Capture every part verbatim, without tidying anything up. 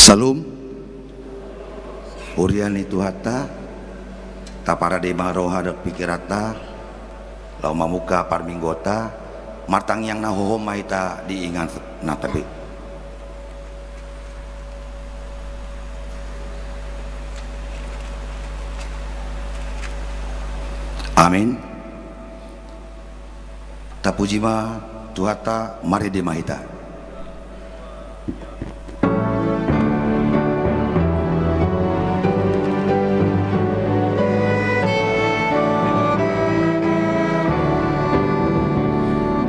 Syalom. Huria ni Tuhanta, taparade ma roha dohot pikiranta laho mamungka parmingguonta. Martangiang na hohom ma hita di ingananta be. Amin. Tapuji ma Tuhanta, marende ma hita.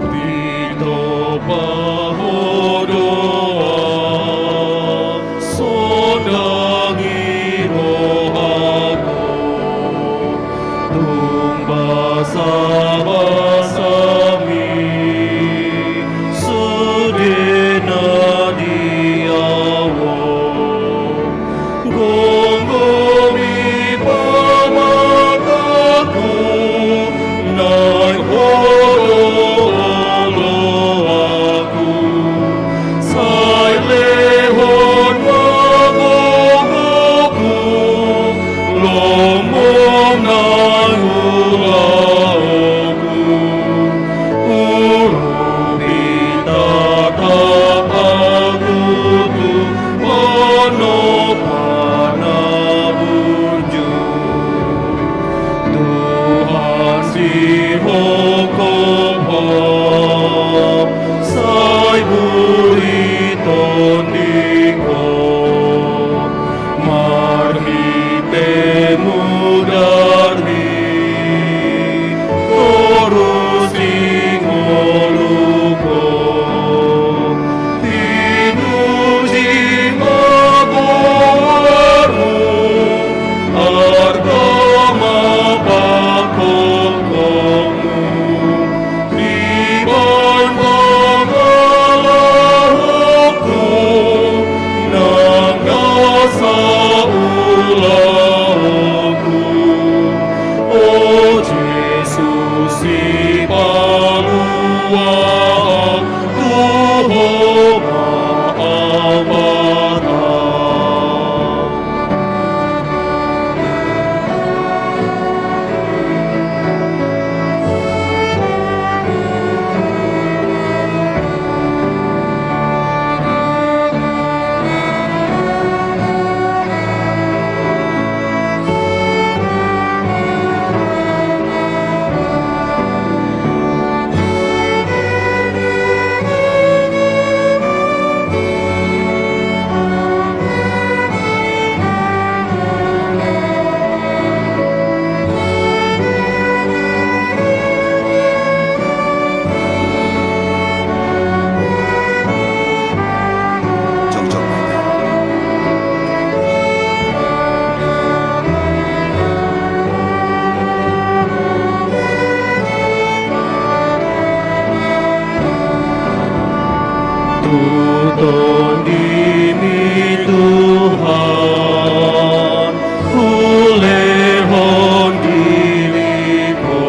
Pito pahodoa sondangi rohangku, tung basabasami sude na di ahu. Gomgomi pamatangku, naeng ho do oloanku, sai lehon ma gogoku, lomom naeng ulaonku. Urupi tatap ahu tu panompar na burju. Tuhan, sihophop sai buri tondingku. Marhite mudar mi torus di ngolungku. Pinuji ma goarmu, arga ma pangkongmu. Diban pangalahonku, nang nasa ulaonku. O Jesus, sipalua ahu tu Ho ma Amanta. Tu TondiMi Tuhan, hulehon diringku,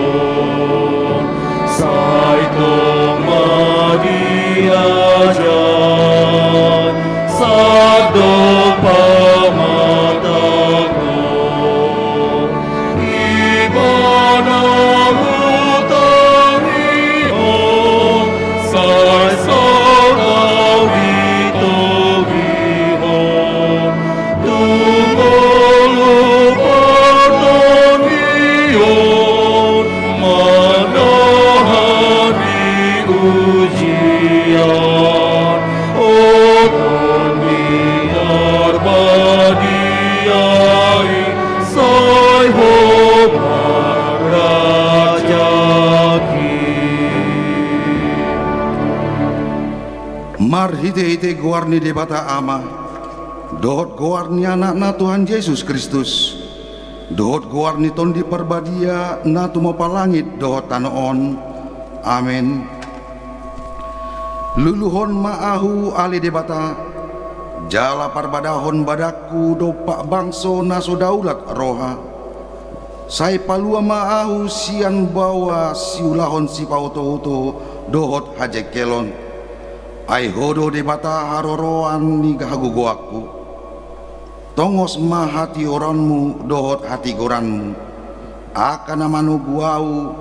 sai tong ma diajari sandok pamatangku. Ibana hutangihon, sai saut ahu ditogihon, tu ngolu partondion, manahan di ujian. O Tondi Parbadia i, sai Ho ma rajaku. Marhitehite goar ni Debata Ama, dohot goar ni Anakna Tuhan Jesus Kristus, dohot goar ni Tondi Parbadia na tumompa langit dohot tano on. Amen. Luluhon ma ahu ale Debata, jala parbadahon badanku dompak bangso na so daulat roha. Sai palua ma ahu sian baoa siulahon sipaotooto dohot hajengkelon. Ai Ho do Debata haroroan ni hagogoonku. Tongos ma hatiuronmu dohot hatigoranmu, angka na manogu ahu,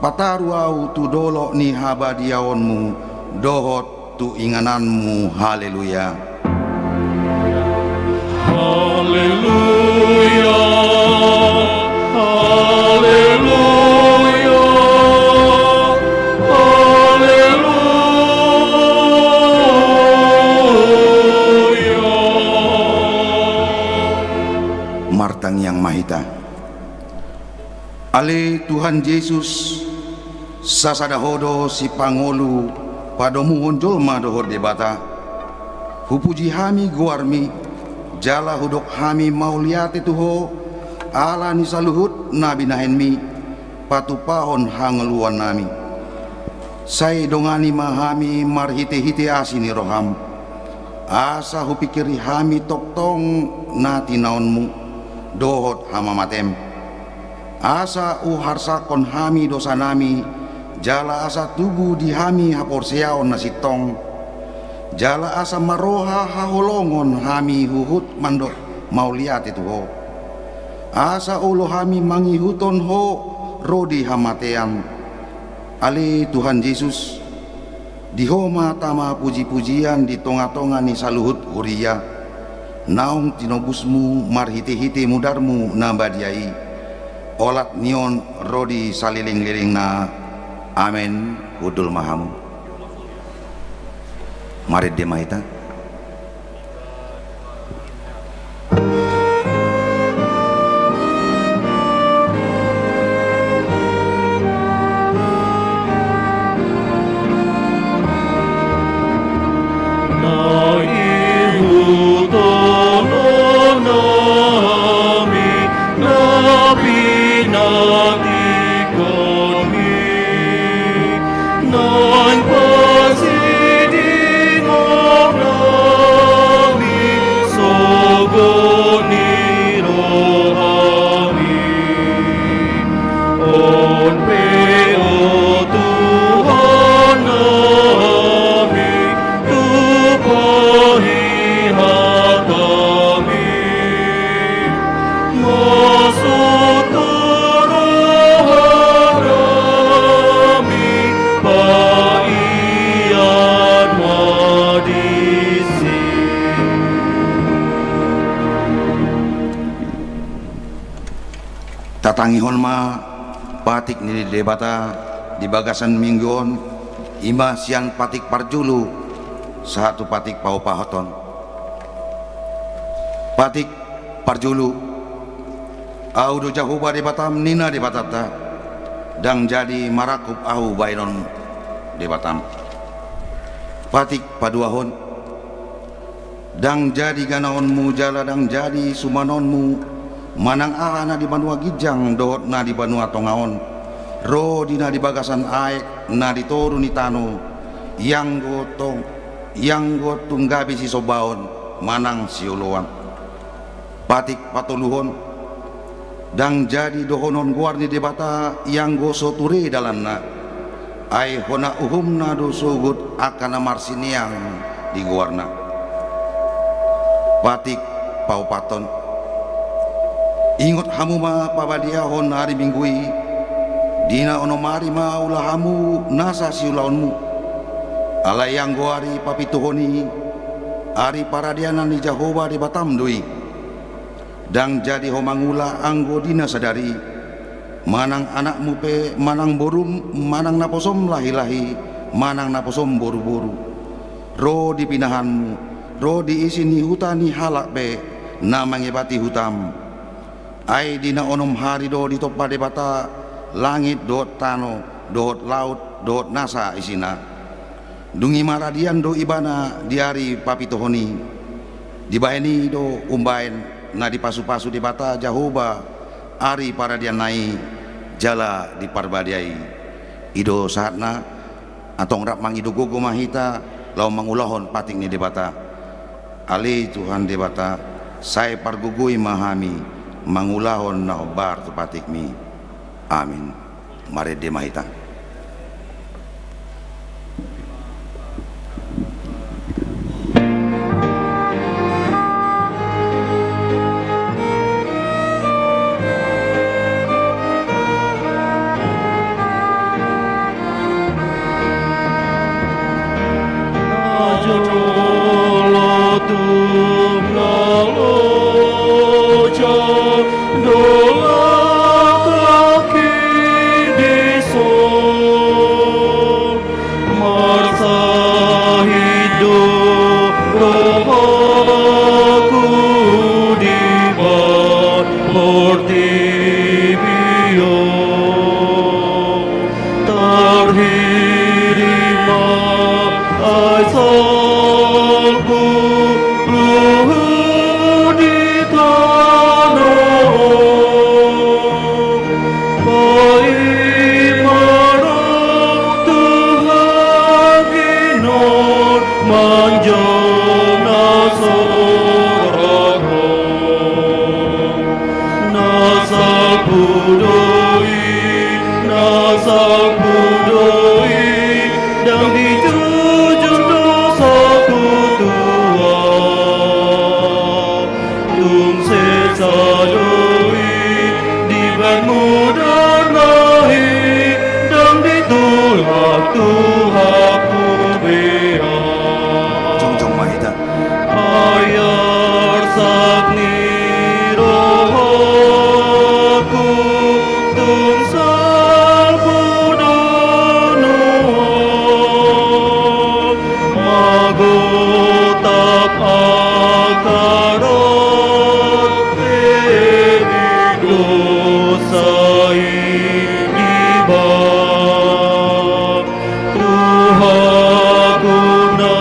pataru ahu tu dolok ni habadiaonmu dohot tu ingananmu. Haleluya. Haleluya, haleluya, haleluya. Martangiang ma hita. Ale Tuhan Jesus, sasada Ho do sipangolu padomuhon jolma dohot Debata. Hupuji hami goarMi, jala hudok hami mauliate tu Ho, ala ni saluhut na binahenMi, patupahon hangoluannami. Sai dongani ma hami marhitehite asi ni rohaM, asa hupingkiri hami tongtong na tinaonMu dohot hamamateM. Asa huharsakkon hami dosanami, jala asa tubu di hami haporseaon na sintong, jala asa marroha haholongon hami huhut mandok mauliate tu Ho. Asa olo hami mangihuthon Ho ro di hamatean. Ale Tuhan Jesus, di Ho ma tama pujipujian di tongatonga ni saluhut huria. Naung tinobusMu marhitehite mudarMu na badia i, olat ni on ro di salelenglelengna. Amen. Hundul ma hamu. Marende ma hita. Na ihuthon hami na pinantikonMi, naeng pasidingon hami sogot ni rohaMi. On pe, o Tuhan nami, tumpahi hataMi. Masuk tu roha nami, paihut ma disi. Tatangihon ma patik ni Debata di bagasan minggu on, i ma sian patik parjolo sahat tu patik paopathon. Patik parjolo. Ahu do Jahowa Debatam, ninna Debatanta, ndang jadi marangkup Ahu bahenonmu, Debatam. Patik paduahon. Ndang jadi ganaonmu jala ndang jadi sumanonmu manang aha na di banua ginjang dohot na di banua tonga on, ro di na di bagasan aek na di toru ni tano, ianggo tong, ianggo tung gabe sisombaon manang sioloan. Patik patoluhon. Ndang jadi dohonon goar ni Debata ianggo so ture dalanna, ai hona uhumna do sogot angka na marsineang di goarna. Patik paopathon. Ingot hamu ma pabadiahon ari Minggu i, di na onom ari ma ula hamu nasa siulaonmu. Alai anggo ari papituhon i, ari paradianan ni Jahowa Debatam do i. Ndang jadi ho mangula anggo di na sadari i, manang anakmu pe, manang borum, manang naposom lahilahi, manang naposom boruboru, ro di pinahanmu, ro di isi ni huta ni halak pe na mangebati hutam. Ai di na onom ari do ditompa Debata langit dohot tano, dohot laut, dohot nasa isina. Dung i maradian do ibana di ari papituhon i. Dibahen i do umbahen na dipasupasu Debata Jahowa ari paradianna i jala di parbadia i. I do sahatna, antong rap mangido gogo ma hita laho mangulahon patik ni Debata. Ale Tuhan Debata, sai pargogoi ma hami mangulahon na hombar tu patikmi. Amin. Marende ma hita. Tung na loja do langkangki dison, marsahit do rohangku di bagasan portibi on. Tarhirim ma aek salpu luhut di tano on. Paima roha tu hangginon manjou na so ragam. Na salpu do i, na salpu do i, ndang dijujur dosaku tu Tuhan. Tung sesa do i dibahen mudar na i, ndang ditulak Tuhanku be. Jongjong ma hita. Ai arsak ni rohangku tung salpu do nuaeng, magotap angka rap pe di dosa i dibahen. Tuhanku na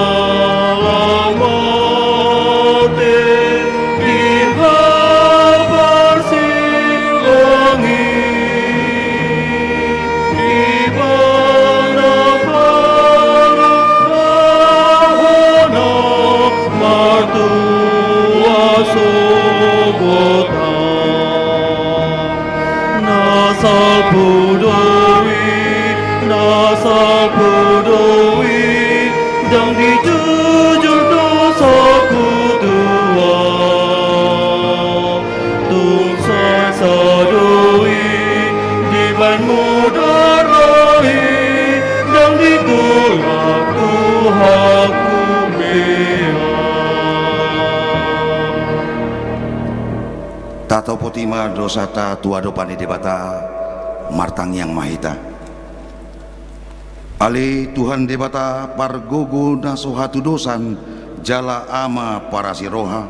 laho mate di haparsilangian, Ibana parubahon na martua sogot. Na salpu do i, na salpu do i, ndang dijujur dosaku tu Tuhan. Tung sesa do i dibahen mudar na i, ndang ditulak Tuhanku be. Tatopoti ma dosanta tu adopan ni Debata, martangiang ma hita. Ale Tuhan Debata, pargogo na so hatudosan jala Ama parasi roha,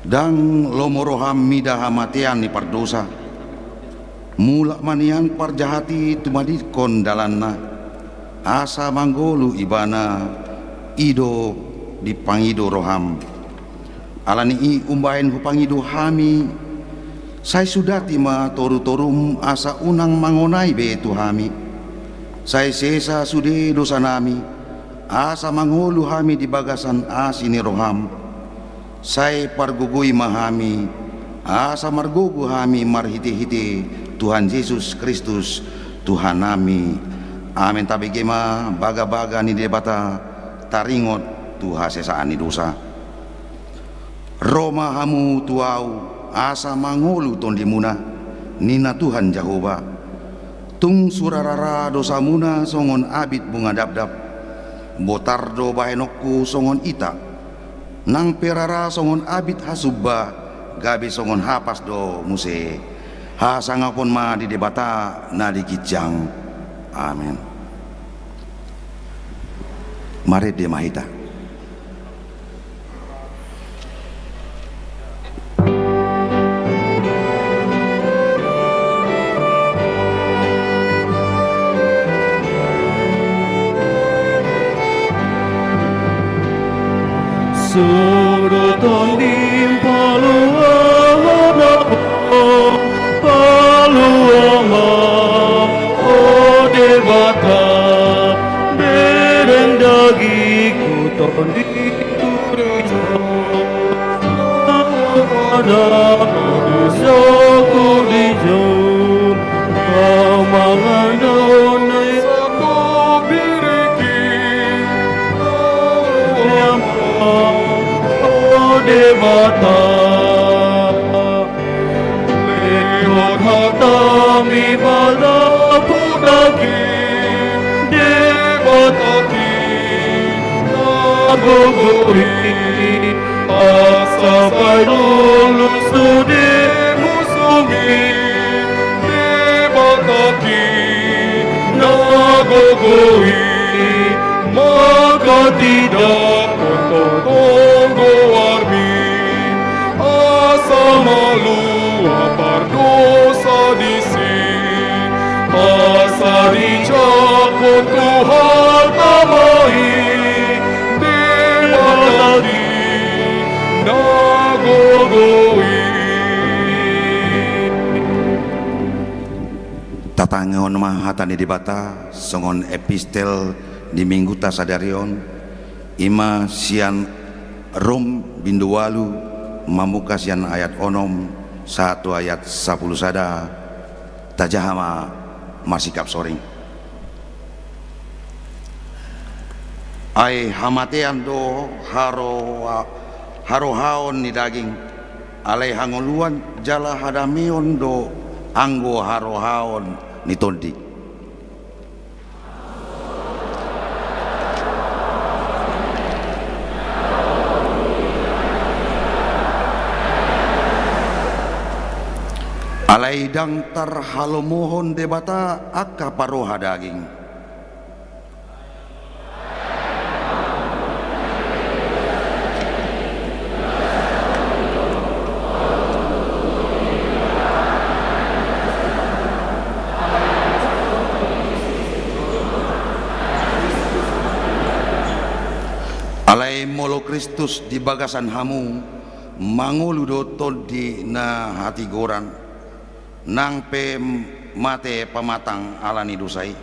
ndang lomo roham mida hamatean ni pardosa. Mulak ma nian parjahat i tumadingkon dalanna, asa mangolu ibana, i do dipangido roham. Ala ni i umbahen hupangido hami, sai sudati ma torutorum asa unang mangonai be tu hami. Sai sesa sude dosanami, asa mangolu hami di bagasan asi ni roham. Sai pargogoi ma hami, asa margogo hami marhitehite Tuhan Jesus Kristus, Tuhannami. Amen. Tabege ma bagabaga ni Debata, taringot tu hasesaan ni dosa. Ro ma hamu tu Ahu, asa mangolu tondimuna, ninna Tuhan Jahowa. Tung sura rara dosamuna songon abit bunga dabdab, botar do bahenonku songon ita. Nang pe rara songon abit hasumba, gabe songon hapas do muse. Hasangapon ma di Debata na di ginjang. Amen. Marende ma hita. Sude tondim paluahon ahu, paluahon ma, o Debata, bereng dagingku tondim tu rijang. Ada di saku di jauh, kau mangan daun sapu biriki. O Debata, lehon hatami balapu daging, Debata di na gogoi. Paidolus tu dimu songon i, Debatangki na gogo i, mangkatidakhon tonggo-tonggo goarmi, asa malua pardosa disi, asa dijangkon Tuhanta ma i, Debatangki na gogo i. Tatangihon ma hata ni Debata songon epistel di Mingguta sadari on, i ma sian Rom bindu ualu, mamungka sian ayat onom sahat tu ayat sampulu sada. Tajaha ma marsikap soring. Ai hamatean do haroa-, harohaon ni daging, alai hangoluan jala hadameon do anggo harohaon ni Tondi. Alai ndang tarhalomohon Debata angka parroha daging. Alai molo Kristus di bagasan hamu, mangolu do Tondi na hatigoran, nang pe mate pamatang ala ni dosa i.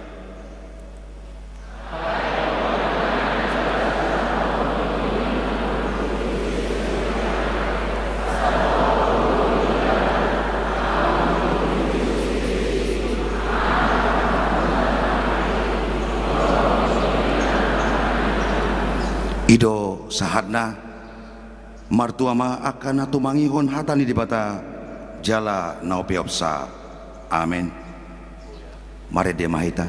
I do sahatna. Martua ma angka na tumangihon hata ni Debata jala na umpeopsa. Amen. Marende ma hita.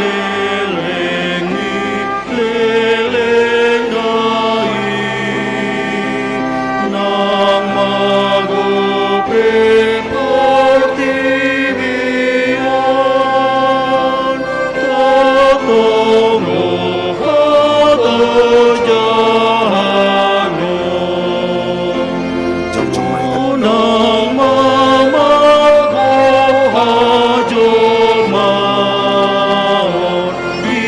Saleleng ni leleng na i, nang mago pe portibi on, tatongo hata jahaon. Unang ma mago hajolmaon di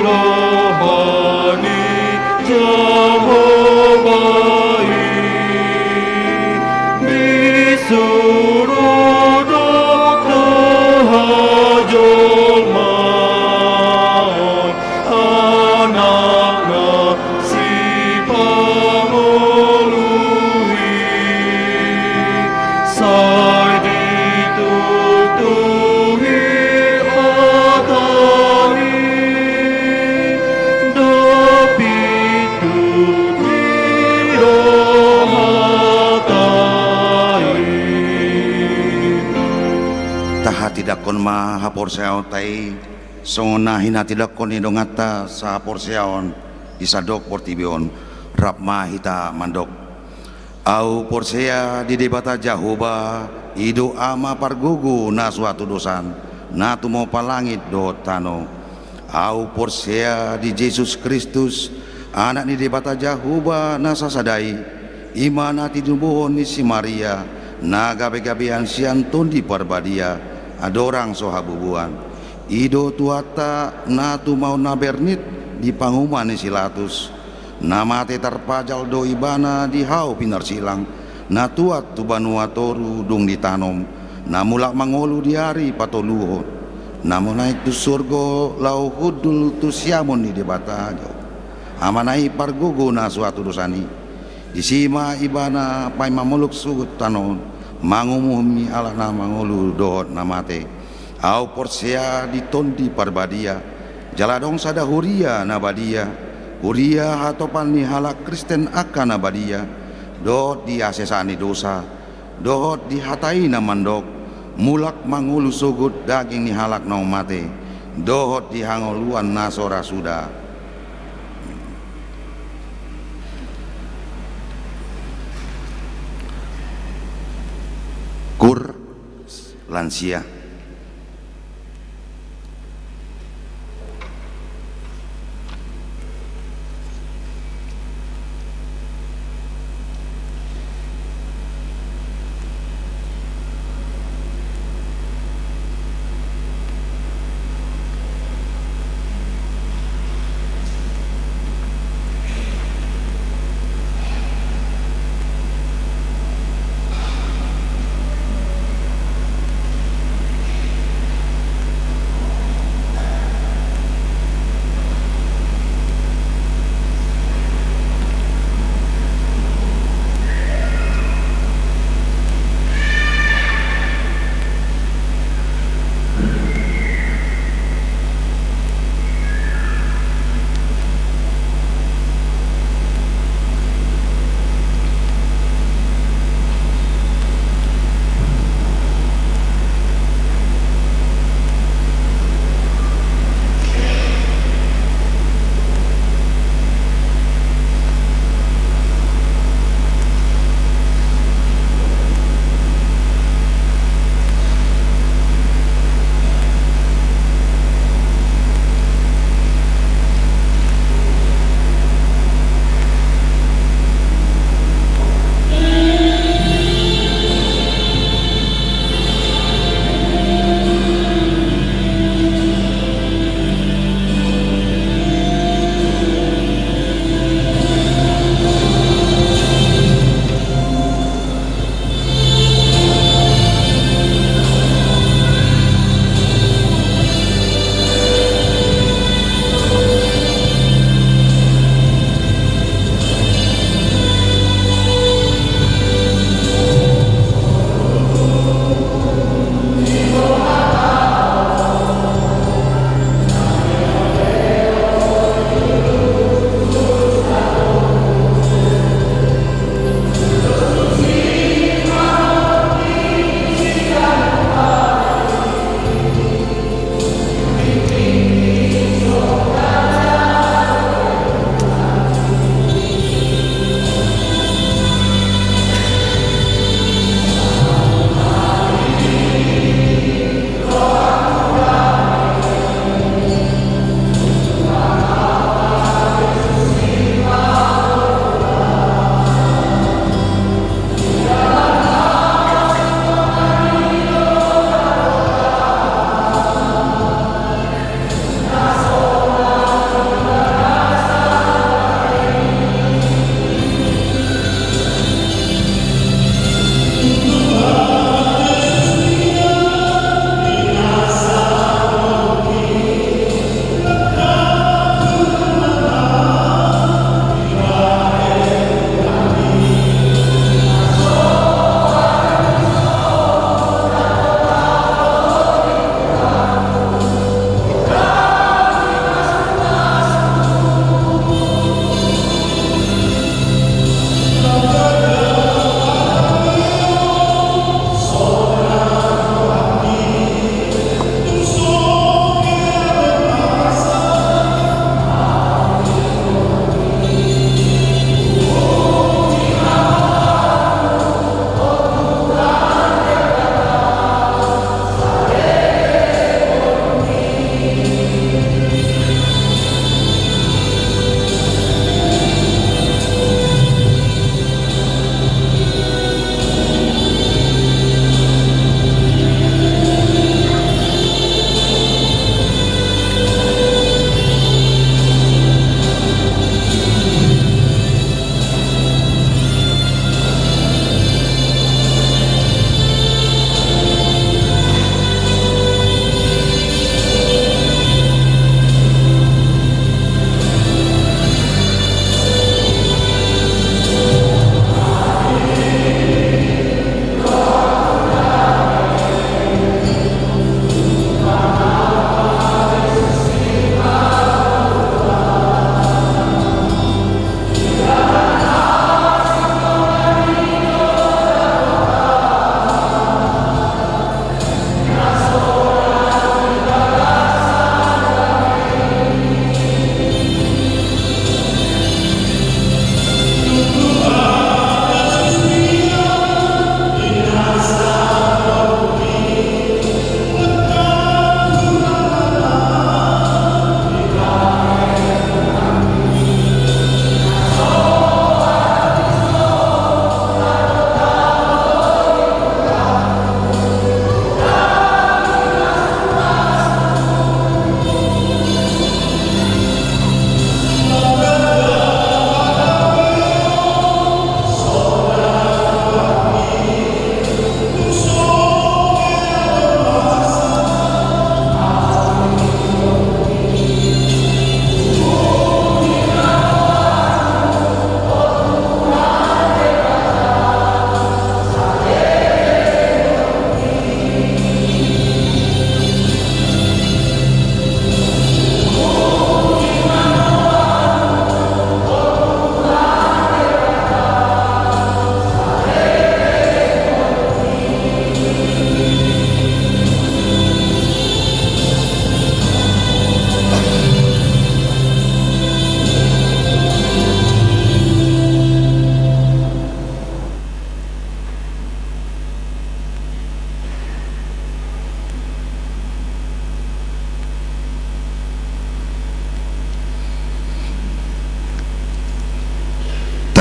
roha ni Jahowa i. Disuruh do tu hajolmaon Anakna Sipangolu i, sai ditutuhi hata i, dohot pintu ni rohanta i. Tahatindangkon ma haporseaonta i, songon na hinatindangkon ni donganta sahaporseaon di sandok portibi on. Rap ma hita mandok. Ahu porsea di Debata Jahowa, i do Ama pargogo na so hatudosan, na tumompa langit dohot tano. Ahu porsea di Jesus Kristus, Anak ni Debata Jahowa na sasada i, i ma na tinubuhon ni si Maria, na gabegabean sian Tondi Parbadia, andorang so habubuan. I do Tuhanta na tumaon na bernit di panguhuman ni si Latus. Na mate tarpajal do Ibana di hau pinarsilang, Na tuat tu banua toru dung ditanom, na mulak mangolu di ari patoluhon, na manaek tu surgo laho hundul tu siamun ni Debata Jahowa, Amana i pargogo na so hatudosan i. Disi ma ibana paima moluk sogot tano on, mangumuhumi halak na mangolu dohot na mate. Ahu porsea di Tondi Parbadia, jala adong sada huria na badia, huria hatopan ni halak Kristen angka na badia, dohot di hasesaan ni dosa, dohot di hata i na mandok, mulak mangolu sogot daging ni halak naung mate, dohot di hangoluan na so ra suda. Kur lansia.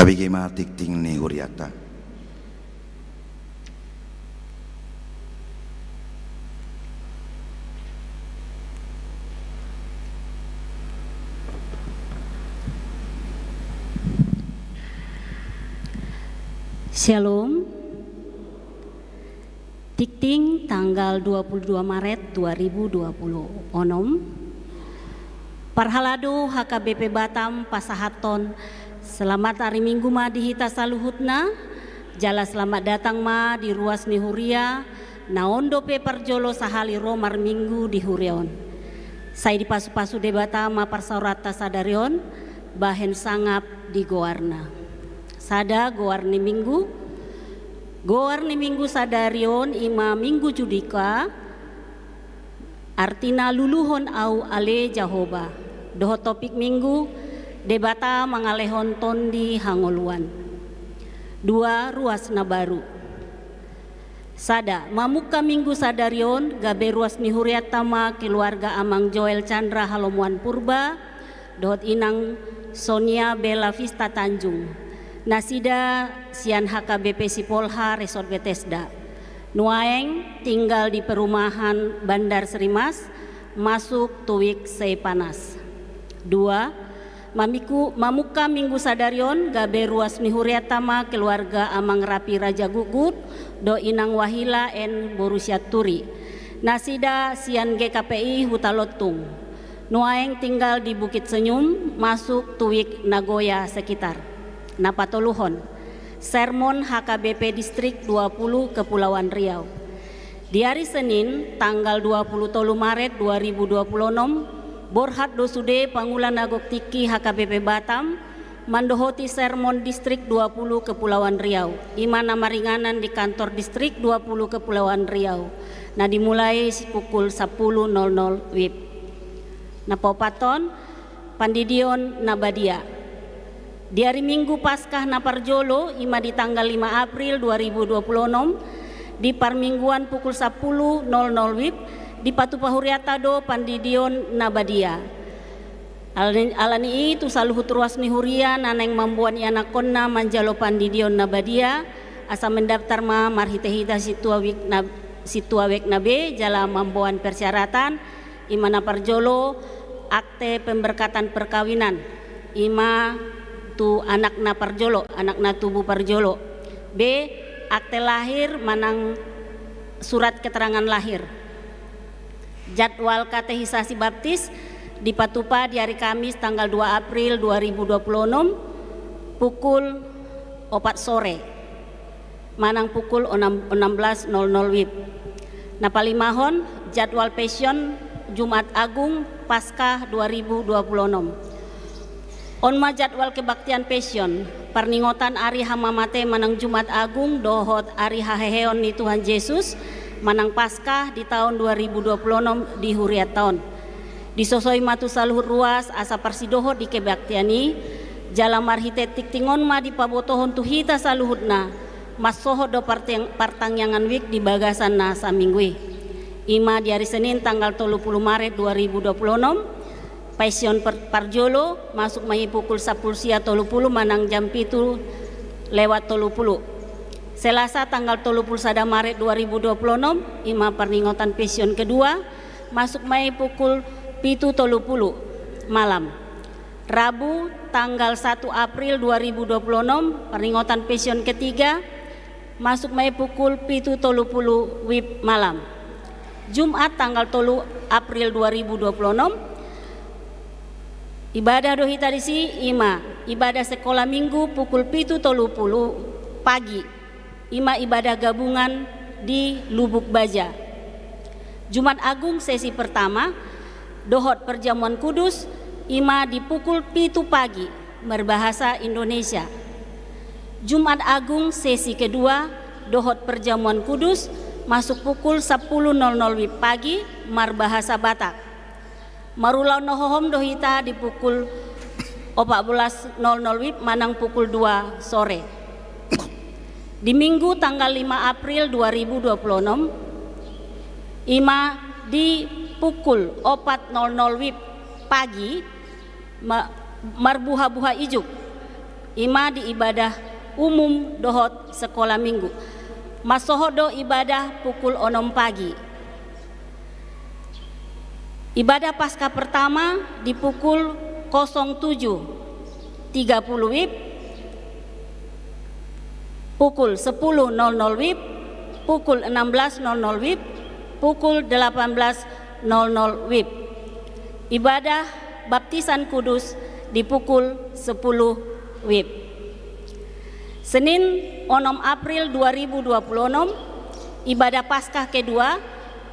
Tabege ma tingting ni hurianta. Syalom. Tingting tanggal dua puluh dua Maret dua ribu dua puluh onom. Parhalado H K B P Batam pasahathon selamat ari Minggu ma di hita saluhutna, jala selamat datang ma di ruas ni huria, na on dope parjolo sahali ro marminggu di huria on. Sai dipasupasu Debata ma parsaoranta sadari on, bahen sangap di goarna. Sada, goar ni Minggu. Goar ni Minggu sadari on i ma Minggu Judika, artina luluhon ahu ale Jahowa. Dohot topik Minggu, Debata mangalehon tondi hangoluan. Dua, ruas na baru. Sada, mamungka Minggu sadari on, gabe ruas ni hurianta ma keluarga Amang Joel Chandra Halomoan Purba, dohot Inang Sonia Bella Vista Tanjung. Nasida sian H K B P Sipolha Resort Bethesda. Nuaeng tinggal di perumahan Bandar Srimas, masuk tu wijk Seipanas. Dua, mamiku-, mamungka Minggu sadari on, gabe ruas ni hurianta ma keluarga Amang Rapi Raja Gugut, dohot Inang Wahila N Boru Sianturi. Nasida sian G K P I Huta Lontung. Nuaeng tinggal di Bukit Senyum, masuk tu wijk Nagoya sekitar. Na patoluhon, sermon H K B P Distrik dua puluh Kepulauan Riau. Di ari Senin, tanggal dua puluh tolu Maret dua ribu dua puluh onom, borhat do sude pangula na gok tingki H K B P Batam, mandohoti sermon Distrik dua puluh Kepulauan Riau, i ma na maringanan di kantor Distrik dua puluh Kepulauan Riau, na dimulai si pukul sampulu nol nol wib. Na paopathon, pandidion na badia. Di ari Minggu Paskah na parjolo, i ma di tanggal lima April dua ribu dua puluh onom, di parmingguan pukul sampulu nol nol wib, dipatupa hurianta do pandidion na badia. Alani, alani i tu saluhut ruas ni huria na naeng mamboan ianakkonna manjalo pandidion na badia, asa mendaftar ma marhite-hite sintua wijk na, sintua wijk na be, jala mamboan persyaratan, i ma na parjolo, akte pemberkatan perkawinan, i ma tu anak na parjolo, anak na tubu parjolo. B, akte lahir manang surat keterangan lahir. Jadwal katekisasi baptis dipatupa di ari Kamis tanggal dua April dua ribu dua puluh onom, pukul opat sore manang pukul onom, onom belas nol nol wib. Na palimahon, jadwal passion Jumat Agung Paskah dua ribu dua puluh onom. On ma jadwal kebaktian passion, parningotan ari hamamate manang Jumat Agung dohot ari haheheon ni Tuhan Jesus manang Paskah di taon dua ribu dua puluh onom di hurianta on. Disosoi ma tu saluhut ruas asa parsidohot di kebaktian i, jala marhite tingting on ma dipabotohon tu hita saluhutna, mansohot do parteng-, partangiangan wijk di bagasan na saminggu i. I ma di ari Senin tanggal tolu puluh Maret dua ribu dua puluh onom, passion par-, parjolo, masuk ma i pukul sampulu sia tolu pulu manang jam pitu lewat tolu pulu. Selasa tanggal tolu puluh sada Maret dua ribu dua puluh onom, i ma parningotan passion kedua, masuk ma i pukul pitu tolu pulu malam. Rabu tanggal satu April dua ribu dua puluh onom, parningotan passion ketiga, masuk ma i pukul pitu tolu pulu wib malam. Jumat tanggal tolu April dua ribu dua puluh onom, ibadah do hita disi, i ma ibadah sekolah minggu pukul pitu tolu pulu pagi, i ma ibadah gabungan di Lubuk Baja. Jumat Agung sesi pertama dohot perjamuan kudus, i ma di pukul pitu pagi, marbahasa Indonesia. Jumat Agung sesi kedua dohot perjamuan kudus, masuk pukul sampulu nol nol wib pagi, marbahasa Batak. Marulaon na hohom do hita di pukul opat belas nol nol wib manang pukul dua sore. Di Minggu tanggal lima April dua ribu dua puluh onom, i ma di pukul opat nol nol wib pagi, ma-, marbuha-buha ijuk. I ma di ibadah umum dohot sekolah minggu. Mansohot do ibadah pukul onom pagi. Ibadah Paskah pertama di pukul kosong tujuh tiga puluh WIB, pukul sepuluh nol nol WIB, pukul enam belas nol nol WIB, pukul delapan belas nol nol WIB. Ibadah Baptisan Kudus di pukul sepuluh WIB. Senin, onom April dua ribu dua puluh onom, ibadah Paskah kedua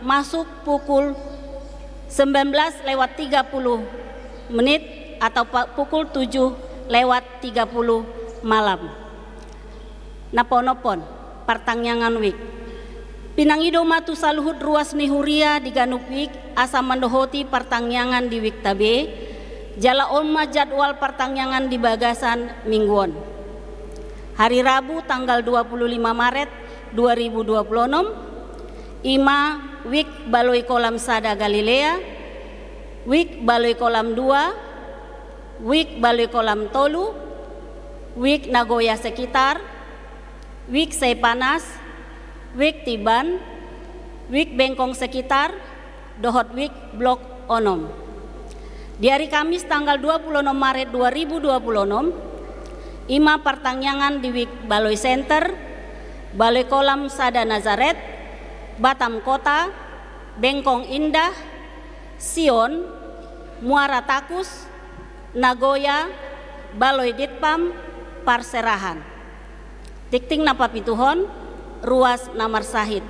masuk pukul sembilan belas lewat tiga puluh menit atau pa-, pukul tujuh lewat tiga puluh malam. Na paonomhon, partangiangan WIB. Pinangido ma tu saluhut ruas ni huria di ganup WIB asa mandohoti partangiangan di WIB-ta be, jala on ma jadwal partangiangan di bagasan minggu on. Hari Rabu tanggal dua puluh lima Maret dua ribu dua puluh onom, i ma WIB Baloi Kolam Sada Galilea, WIB Baloi Kolam Dua, WIB Baloi Kolam Tolu, WIB Nagoya Sekitar, WIB Seipanas, WIB Tiban, WIB Bengkong Sekitar, dohot WIB Blok Onom. Di hari Kamis tanggal dua puluh onom Maret dua ribu dua puluh onom, i ma partangiangan di WIB Baloi Center, Baloi Kolam Sada Nazaret, Batam Kota, Bengkong Indah, Sion, Muara Takus, Nagoya, Baloi Ditpam, Parserahan. Tingting na papituhon, ruas na marsahit.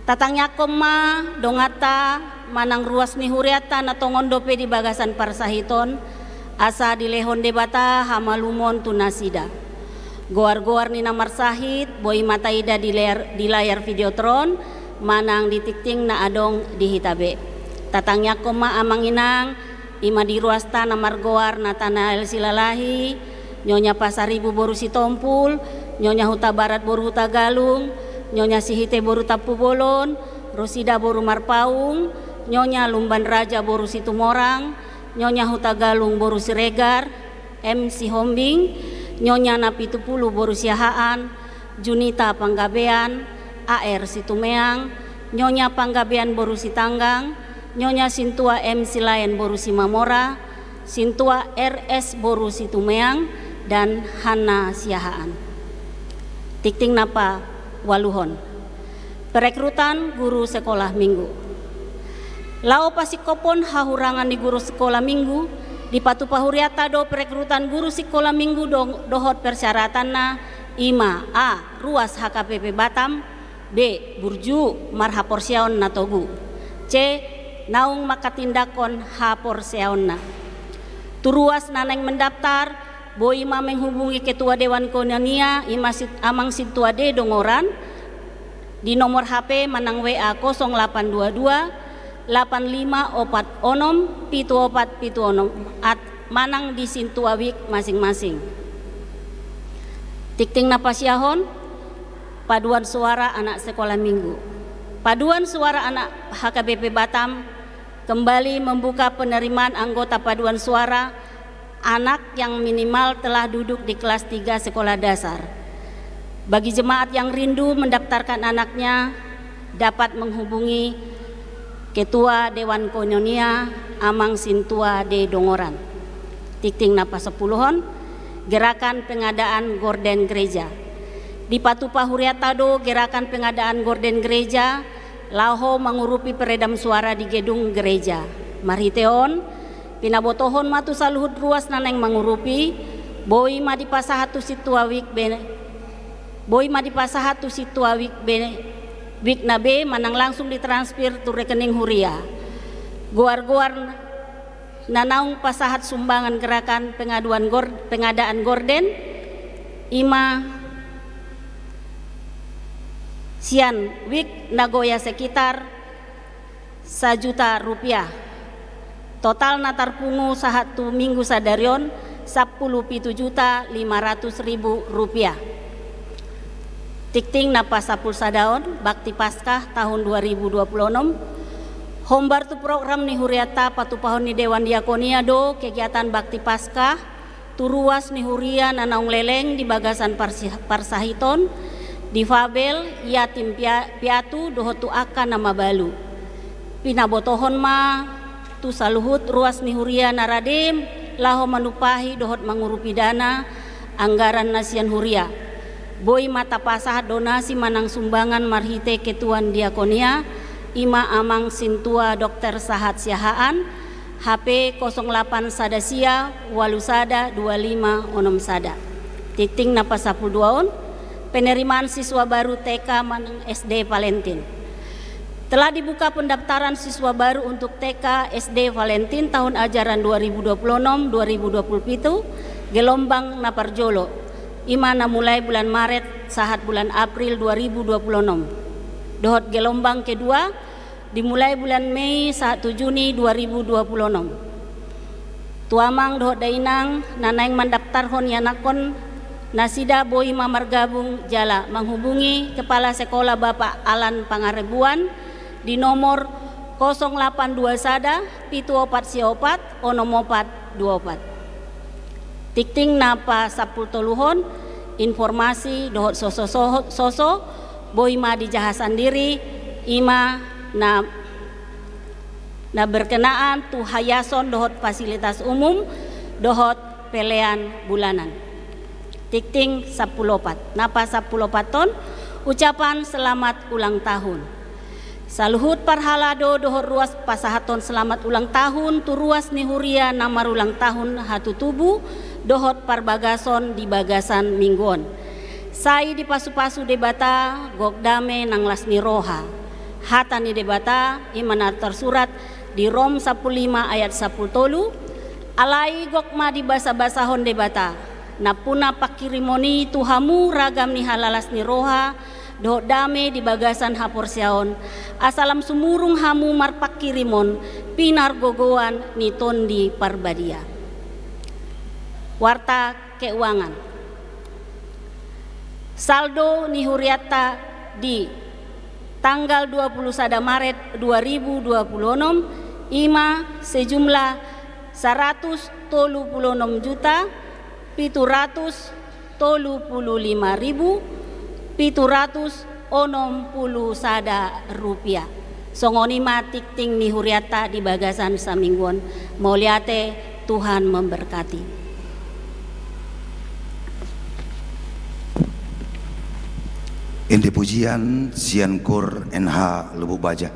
Tatangiangkon ma donganta manang ruas ni hurianta na tongon dope di bagasan parsahiton, asa dilehon Debata hamalumon tu nasida. Goar-goar ni na marsahit boi ma taida di layar, di layar Videotron, manang di tingting na adong di hita be. Tatangiangkon ma amang inang, i ma di ruasta na margoar Natanael Silalahi, Nyonya Pasaribu boru Sitompul, Nyonya Hutabarat boru Hutagalung, Nyonya Sihite boru Tampubolon, Rosida boru Marpaung, Nyonya Lumban Raja boru Situmorang, Nyonya Hutagalung boru Siregar, M Sihombing, Nyonya Napitupulu boru Siahaan, Junita Panggabean, A R Situmeang, Nyonya Panggabean boru Sitanggang, Nyonya Sintua M Silaen boru Simamora, Sintua R S boru Situmeang, dan Hanna Siahaan. Tingting na paualuhon. Perekrutan guru sekolah minggu. Laho pasingkophon hahurangan ni guru sekolah minggu, dipatupa hurianta do perekrutan guru sekolah minggu do-, dohot persyaratanna, i ma: A, ruas H K P P Batam, B, burju marhaporseaon na togu, C, naung manghatindanghon haporseaonna. Tu ruas na naeng mendaftar, boi ma menghubungi Ketua Dewan Koinonia, i ma sit-, Amang Sintua D Dongoran, di nomor H P manang W A kosong lapan dua dua, lapan lima opat onom, pitu opat pitu onom, at-, manang di sintua wik masing-masing. Tingting na pasiahon, paduan suara anak sekolah minggu. Paduan suara anak H K B P Batam kembali membuka penerimaan anggota paduan suara anak yang minimal telah duduk di kelas tiga sekolah dasar. Bagi jemaat yang rindu mendaftarkan anaknya, dapat menghubungi Ketua Dewan Koinonia, Amang Sintua D Dongoran. Tingting na pasapuluhon, gerakan pengadaan gorden gereja. Dipatupa hurianta do gerakan pengadaan gorden gereja, laho mangurupi peredam suara di gedung gereja. Marhite on, pinabotohon ma tu saluhut ruas na naeng mangurupi, boi ma dipasahat tu sintua wik be, boi ma dipasahat tu sintua wik be, wik na be manang langsung ditransfer tu rekening huria. Goar-goar na naung pasahat sumbangan gerakan pengaduan gor-, pengadaan gorden, i ma sian wik Nagoya sekitar sajuta rupiah. Total na tarpungu sahat tu minggu sadari on, sampulu pitu juta lima ratus ribu rupiah. Tingting na pasampulusadahon, Bakti Paskah tahun dua ribu dua puluh enam. Hombar tu program ni hurianta patupahon ni Dewan Diakonia do kegiatan Bakti Paskah tu ruas ni huria na naung leleng di bagasan parsi-, parsahiton, difabel, yatim pia-, piatu dohot tu angka na mabalu. Pinabotohon ma tu saluhut ruas ni huria na rade laho manumpahi dohot mangurupi dana anggaran na sian huria. Boi ma tapasahat donasi manang sumbangan marhite ketuan diakonia, i ma Amang Sintua Dokter Sahat Siahaan, H P kosong lapan sada sia, walu sada, dua lima, onom sada. Tingting na pasampulu dua on, penerimaan siswa baru T K manang S D Valentin. Telah dibuka pendaftaran siswa baru untuk T K S D Valentin tahun ajaran dua ribu dua puluh enam dua ribu dua puluh pitu, gelombang na parjolo, i ma na mulai bulan Maret sahat bulan April dua ribu dua puluh enam. Dohot gelombang kedua, dimulai bulan Mei sahat tu Juni dua ribu dua puluh enam. Tu amang dohot dainang na naeng mandaftarhon ianakhon nasida boi ma margabung jala manghubungi Kepala Sekolah Bapak Alan Pangaribuan di nomor kosong lapan dua sada, pitu opat sia opat, onom opat dua opat. Tingting na pasampulu tolu on, informasi dohot soso, soso, soso, boi ma dijaha sandiri, i ma na, na berkenaan tu hayason dohot fasilitas umum, dohot pelean bulanan. Tingting sampulu opat. Na pasampulu opat on, ucapan selamat ulang tahun. Saluhut parhalado dohot ruas pasahathon selamat ulang tahun tu ruas ni huria na marulang tahun hatutubu dohot parbagason di bagasan minggu on. Sai dipasupasu Debata gok dame nang las ni roha. Hata ni Debata i ma na tarsurat di Rom sampulu lima ayat sampulu tolu, alai gok ma dibasabasahon Debata nampuna pangkirimon i tu hamu ragam ni halalas ni roha dohot dame di bagasan haporseaon, asa lam sumurung hamu marpangkirimon pinargogoan ni Tondi Parbadia. Warta keuangan. Saldo ni hurianta di tanggal dua puluh sada Maret dua ribu dua puluh enam i ma sejumlah saratus tolu puluh enam juta pitu ratus tolu puluh lima ribu pitu ratus onom puluh sada rupiah. Songon i ma tingting ni hurianta di bagasan samingguon. Mauliate, Tuhan memberkati. Ende pujian sian Kor N H Lubuk Baja.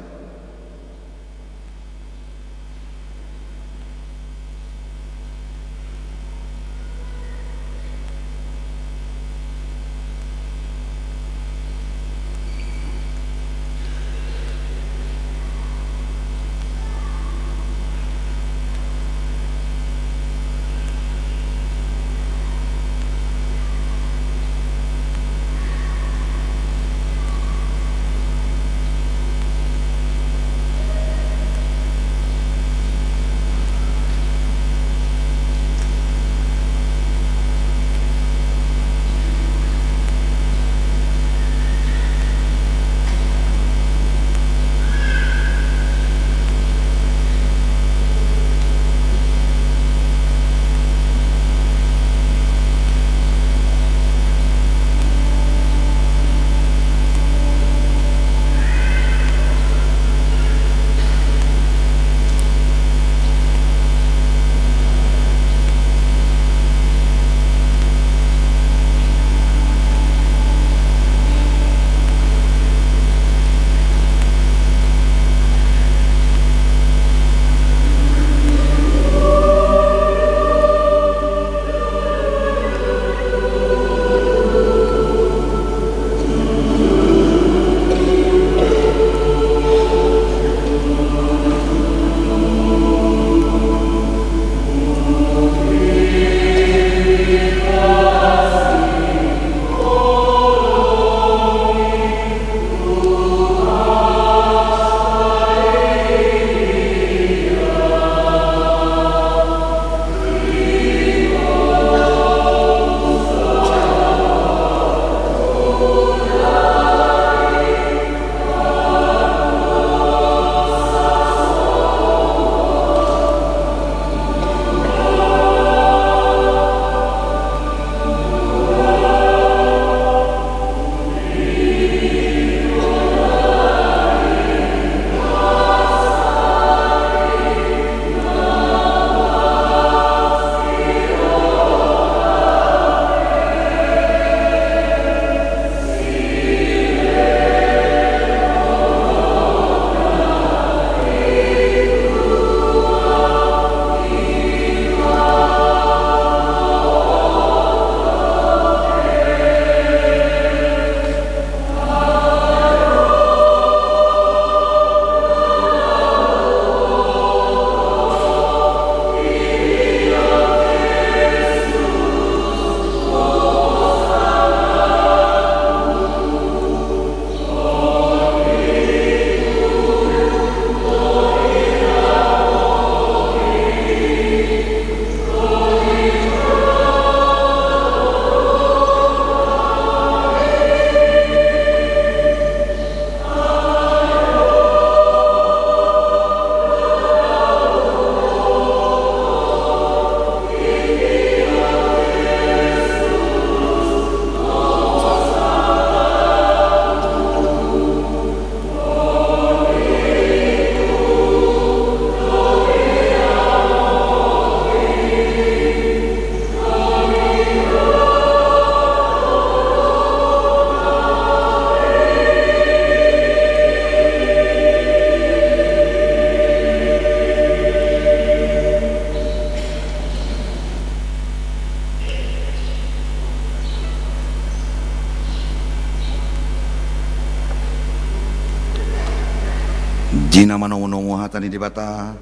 Di na manongunongu hata ni Debata,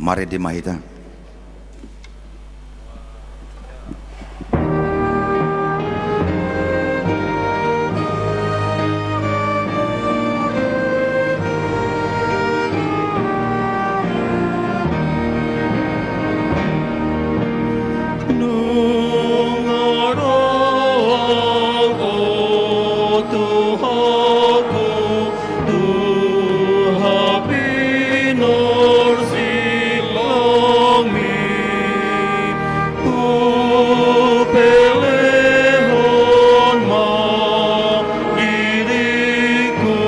marende ma hita. Nunga ro au, o Tuhanku, tu haha pinarsilangmi, hupelehon ma diringku,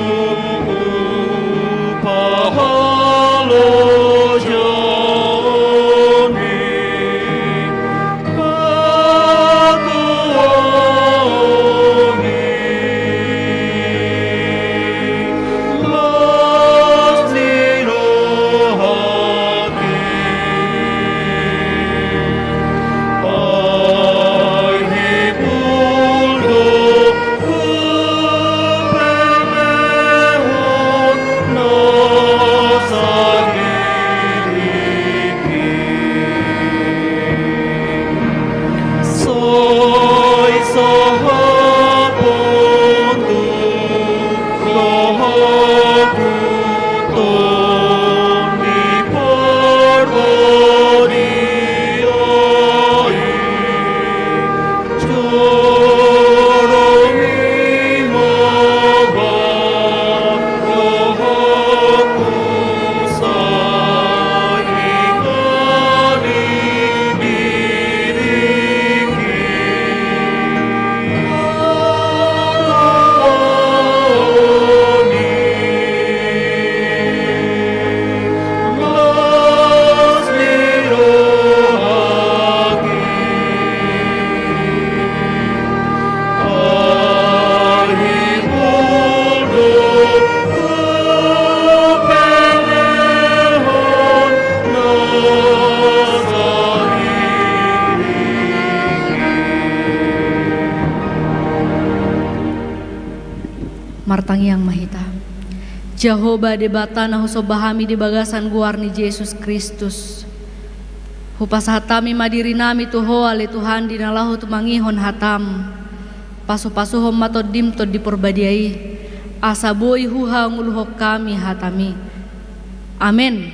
upa halojaonni. Pakuhon i las ni rohangki. Ai hibul do hupelehon nasa diringki. Sai sahapon tu rohangku Tondi Parbadia i. Joromi ma ba rohangku sai mangalangka diringki. Pakuhon i las ni rohangki. Ai hibul do hupelehon nasa diringki. Martangiang ma hita. Jahowa Debata na husomba hami di bagasan goar ni Jesus Kristus, hupasahat hami ma dirinami tu Ho ale Tuhan, di na laho tumangihon hataM. Pasupasuhon ma TondiM, Tondi Parbadia i, asa boi huhangoluhon hami hataMi. Amen.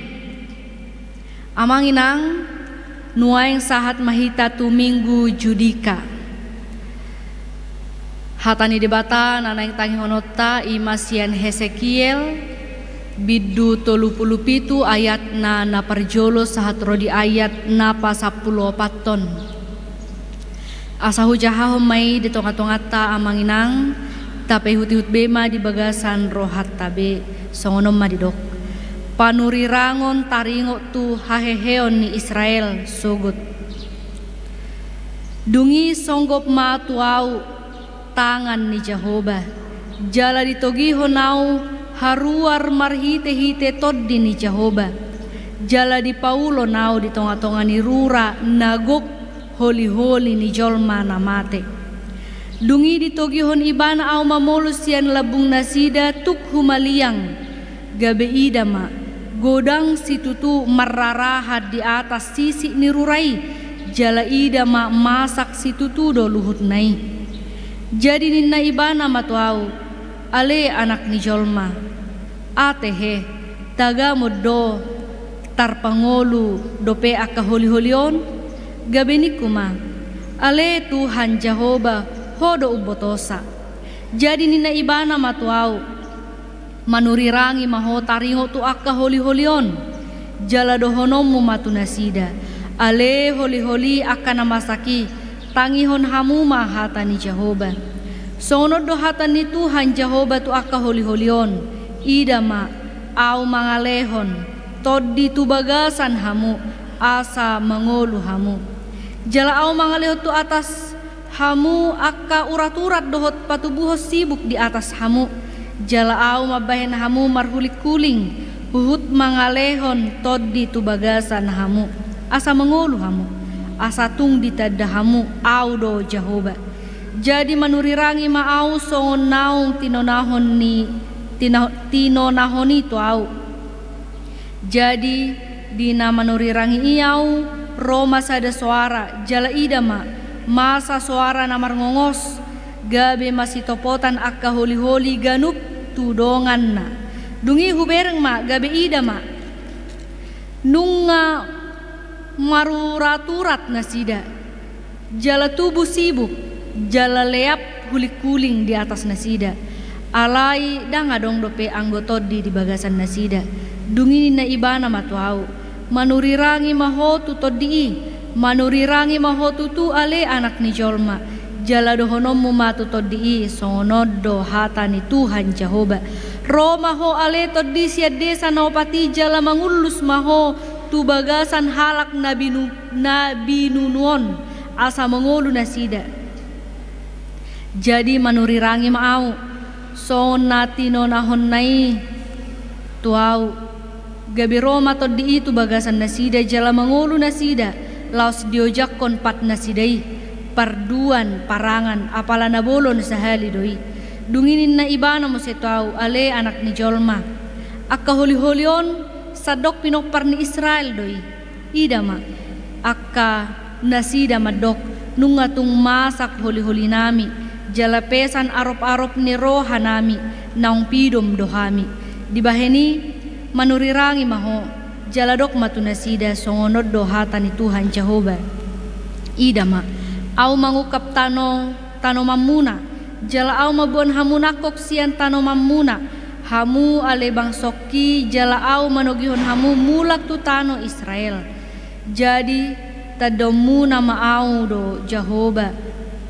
Amang inang, nuaeng sahat ma hita tu Minggu Judika. Hata ni Debata na naeng tangihononta i ma sian Hesekiel, bindu tolu pulu pitu, ayatna na parjolo sahat ro di ayat na pasampulu opathon. Asa hujahahon ma i di tongatonganta, amang inang, tapaihutihut be ma di bagasan rohanta be, songon on ma didok: Panurirangon taringot tu haheheon ni Israel sogot. Dung i songgop ma tu ahu tangan ni Jahowa, jala ditogihon ahu haruar marhitehite Tondi ni Jahowa, jala dipaulon ahu di tongatonga ni rura na gok holiholi ni jolma na mate. Dung i ditogihon Ibana ahu mamolus sian lambungnasida tuk humaliang, gabe ida ma, godang situtu marrarahan di atas sisik ni rura i, jala ida ma masak situtu do luhutna i. Jadi ninna Ibana ma tu ahu: Ale anak ni jolma, atehe, tagamon do tarpangolu dope angka holiholi on? Gabe ningku ma: Ale Tuhan Jahowa, Ho do umbotosa. Jadi ninna Ibana ma tu ahu: Manurirangi ma ho taringot tu angka holiholi on, jala dohononmu ma tu nasida: Ale holiholi angka na masak i, tangihon hamu ma hata ni Jahowa. Songon on do hata ni Tuhan Jahowa tu angka holiholi on: Ida ma, ahu mangalehon tondi tu bagasan hamu, asa mangolu hamu. Jala ahu mangalehon tu atas hamu angka uraturat dohot patubuhon sibuk di atas hamu. Jala ahu mambahen hamu marhulinghuling, huhut mangalehon tondi tu bagasan hamu, asa mangolu hamu, asa tung ditanda hamu ahu do Jahowa. Jadi manurirangi ma ahu songon naung tinonahon ni, tina-, tinonahon i tu ahu. Jadi, di na manurirangi i ahu, ro ma sada soara, jala ida ma, masa soara na marngongos, gabe masitopotan angka holiholi ganup tu donganna. Dung i hubereng ma, gabe ida ma, nunga maruraturat nasida, jala tubu sibuk, jala leap hulinghuling di atas nasida. Alai ndang adong dope anggo tondi di bagasan nasida. Dung i ninna ibana ma tu ahu, manurirangi ma ho tu tondi i, manurirangi ma ho tutu ale anak ni jolma, jala dohononmu ma tu tondi i, songon on do hata ni Tuhan Jahowa. Ro ma ho ale tondi sian desa na opat i jala mangullus ma ho tu bagasan halak na binu-, na binunu on, asa mangolu nasida. Jadi manurirangi ma ahu, songon na tinonahonna i tu ahu. Gabe ro ma tondi i tu bagasan nasida jala mangolu nasida, laos diojakkon pat nasida i, parduan, parangan, apala na bolon sahali do i. Dung i ninna ibana muse tu ahu, ale anak ni jolma, angka holiholi on sandok pinompar ni Israel do i. Ida ma, angka nasida mandok, nunga tung masak holiholinami, jala pesan aroparop ni rohanami, naung pidom do hami. Dibahen i, manurirangi ma ho, jala dok ma tu nasida, songon on do hata ni Tuhan Jahowa. Ida ma, ahu mangungkap tano, tanomanmuna, jala ahu mamboan hamu nangkok sian tanomanmuna, hamu ale bangsongki, jala ahu manogihon hamu mulak tu tano Israel. Jadi, tandaonmuna ma ahu do Jahowa.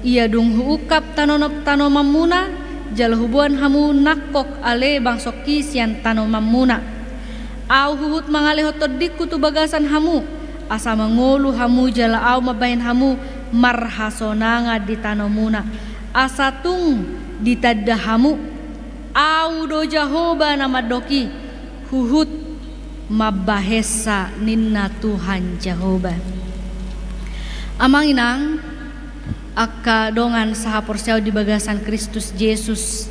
Ia dung huungkap tano-, tanomanmuna, jala huboan hamu nangkok ale bangsongki sian tanomanmuna. Ahu huhut mangalehon tondingku tu bagasan hamu, asa mangolu hamu jala ahu mambahen hamu marhasonangan di tanomuna, asa tung ditanda hamu, ahu do Jahowa na mandok i, huhut mambahensa ninna Tuhan Jahowa. Amang inang, angka dongan sahaporseaon di bagasan Kristus Jesus,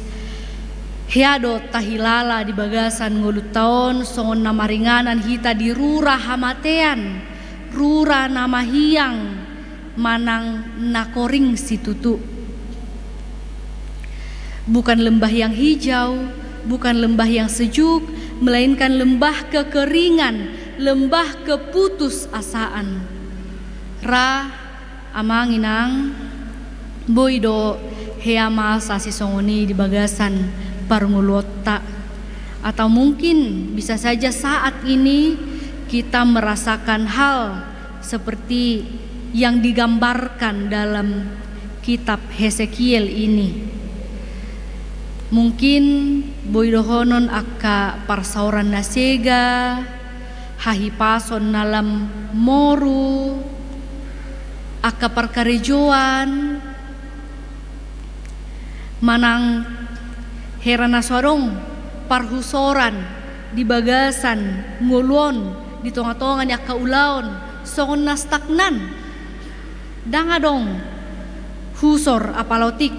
hea do tahilala di bagasan ngolunta on songon na maringanan hita di rura hamatean, rura na mahiang, manang na koring situtu. Bukan lembah yang hijau, bukan lembah yang sejuk, melainkan lembah kekeringan, lembah keputusasaan. Ra, amang inang, boi do hea masa sisongon i di bagasan parngoluonta. Atau mungkin bisa saja saat ini kita merasakan hal seperti yang digambarkan dalam kitab Hesekiel ini. Mungkin boi dohonon angka parsaoran na sega, hahipason na lam moru, angka parkarejoan, manang hera na so adong parhusoran di bagasan ngolu on, di tongatonga ni angka ulaon, songon na stagnan. Ndang adong husor apala otik.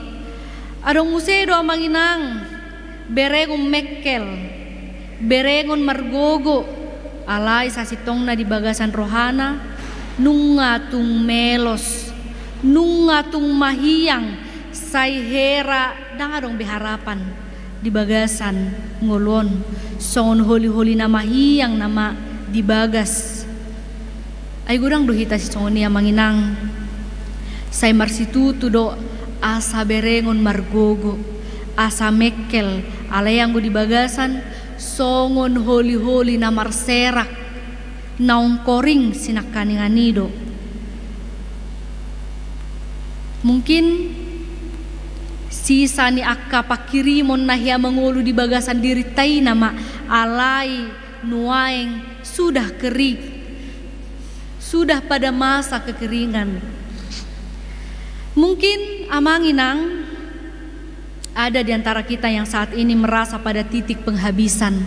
Adong muse do amang inang berengon mengkel, berengon margogo, alai sasintongna di bagasan rohana, nunga tung melos, nunga tung mahiang, sai hera ndang adong be harapan di bagasan ngolu on, songon holiholi na mahiang nama di bagas. Ai godang do hita sisongon i amang inang. Sai marsitutu do asa berengon margogo, asa mengkel, alai anggo di bagasan songon holiholi na marserak, naung koring sinangkaningan i do. Mungkin sisa ni angka pangkirimon na hea mangolu di bagasan dirinta i nama, alai nuaeng sudah kering, sudah pada masa kekeringan. Mungkin amang inang, ada di antara kita yang saat ini merasa pada titik penghabisan.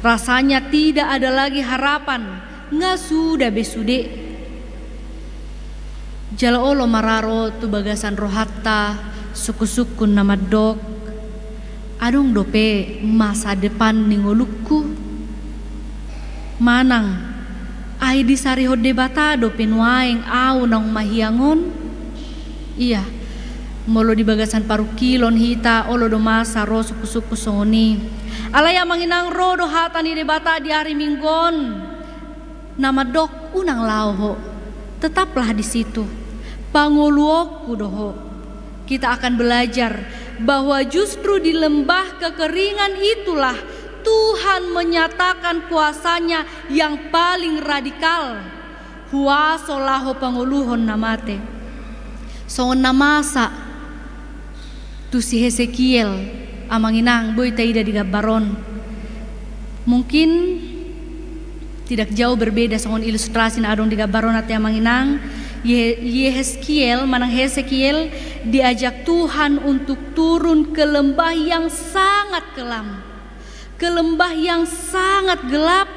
Rasanya tidak ada lagi harapan, nga suda be sude. Jala olo ma ra ro tu bagasan rohanta sungkunsungkun na mandok, adong dope masa depan ni ngolungku? Manang, ai disarihon Debata dope nuaeng ahu naung mahiang on? Ia, molo di bagasan parungkilon hita, olo do masa ro sungkun-sungkun songon i. Alai amang inang, ro do hata ni Debata di ari Minggu on, na mandok unang laho ho, tetaplah di situ, pangoluonku do ho. Kita akan belajar bahwa justru di lembah kekeringan itulah Tuhan menyatakan kuasa-Nya yang paling radikal, huaso laho pangoluhon na mate. Songon na masa tu si Hesekiel, amang inang, boi taida di gambar on. Mungkin tidak jauh berbeda songon ilustrasi na adong di gambar on ate amang inang. Ye-, Yehezkiel manang Hesekiel diajak Tuhan untuk turun ke lembah yang sangat kelam, ke lembah yang sangat gelap.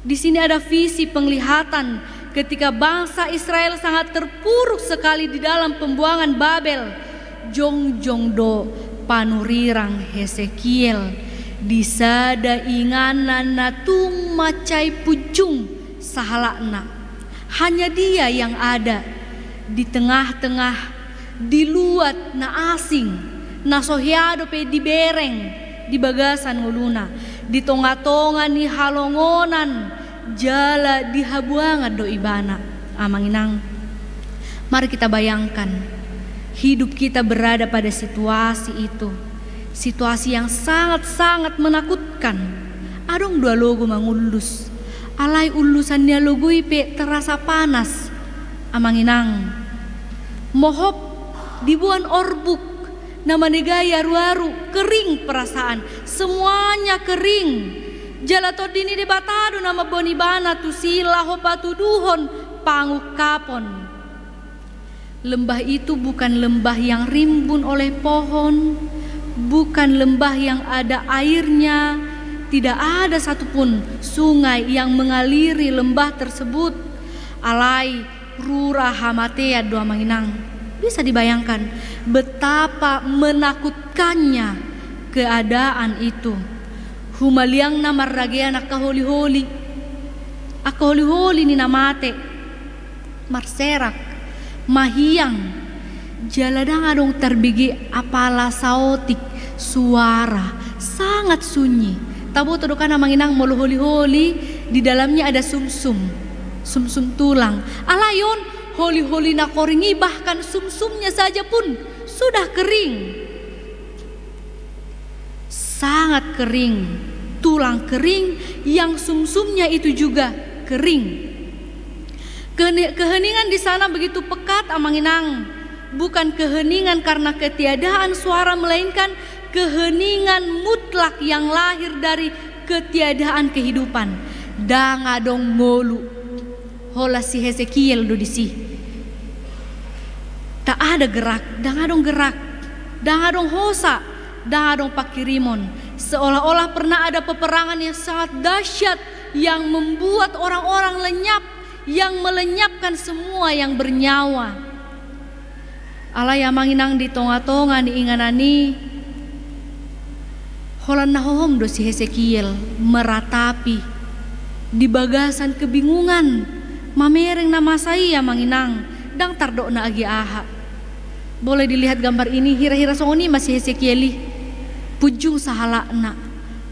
Di sini ada visi penglihatan ketika bangsa Israel sangat terpuruk sekali di dalam pembuangan Babel. Jongjong do panurirang Hesekiel di sada inganan na tung mansai punjung sahalakna. Hanya dia yang ada di tengah-tengah, di luat na asing, na so hea dope dibereng di bagasan ngoluna, di tonga-tonga ni halongonan jala di habuangan do ibana. Amang inang, mari kita bayangkan, hidup kita berada pada situasi itu, situasi yang sangat-sangat menakutkan. Adong do alogo mangullus, alai ullusan ni alogo i pe terasa panas, amang inang. Mohop diboan orbuk na manegai aru-aru, kering perasaan, semuanya kering. Jala Tondi ni Debata do na mamboan ibana tusi laho patuduhon pangungkapon. Lembah itu bukan lembah yang rimbun oleh pohon, bukan lembah yang ada airnya, tidak ada satupun sungai yang mengaliri lembah tersebut. Alai rura hamatean do amang inang. Bisa dibayangkan betapa menakutkannya keadaan itu. Humaliangna marragean angka holi-holi, angka holi-holi ni na mate, marserak, mahiang, jala ndang adong tarbege apala saotik suara, sangat sunyi. Taboto do kan amang inang molo holi-holi di dalamnya ada sumsum, sumsum tulang. Alai on holi-holi na koring i bahkan sumsumnya saja pun sudah kering. Sangat kering, tulang kering, yang sumsumnya itu juga kering. Kene-, keheningan di sana begitu pekat, amang inang. Bukan keheningan karena ketiadaan suara, melainkan keheningan mutlak yang lahir dari ketiadaan kehidupan. Ndang adong ngolu. Holan si Hesekiel do disi. Tak ada gerak, ndang adong gerak, ndang adong hosa, ndang adong pangkirimon. Seolah-olah pernah ada peperangan yang sangat dahsyat yang membuat orang-orang lenyap, yang melenyapkan semua yang bernyawa. Alai amang inang, di tonga-tonga ni inganan i, holan na hohom do si Hesekiel meratapi di bagasan kebingungan, mamereng na masa i amang inang, ndang tardokna agi aha. Boleh dilihat gambar ini, hira-hira songon i ma si Hesekiel i, punjung sahalakna,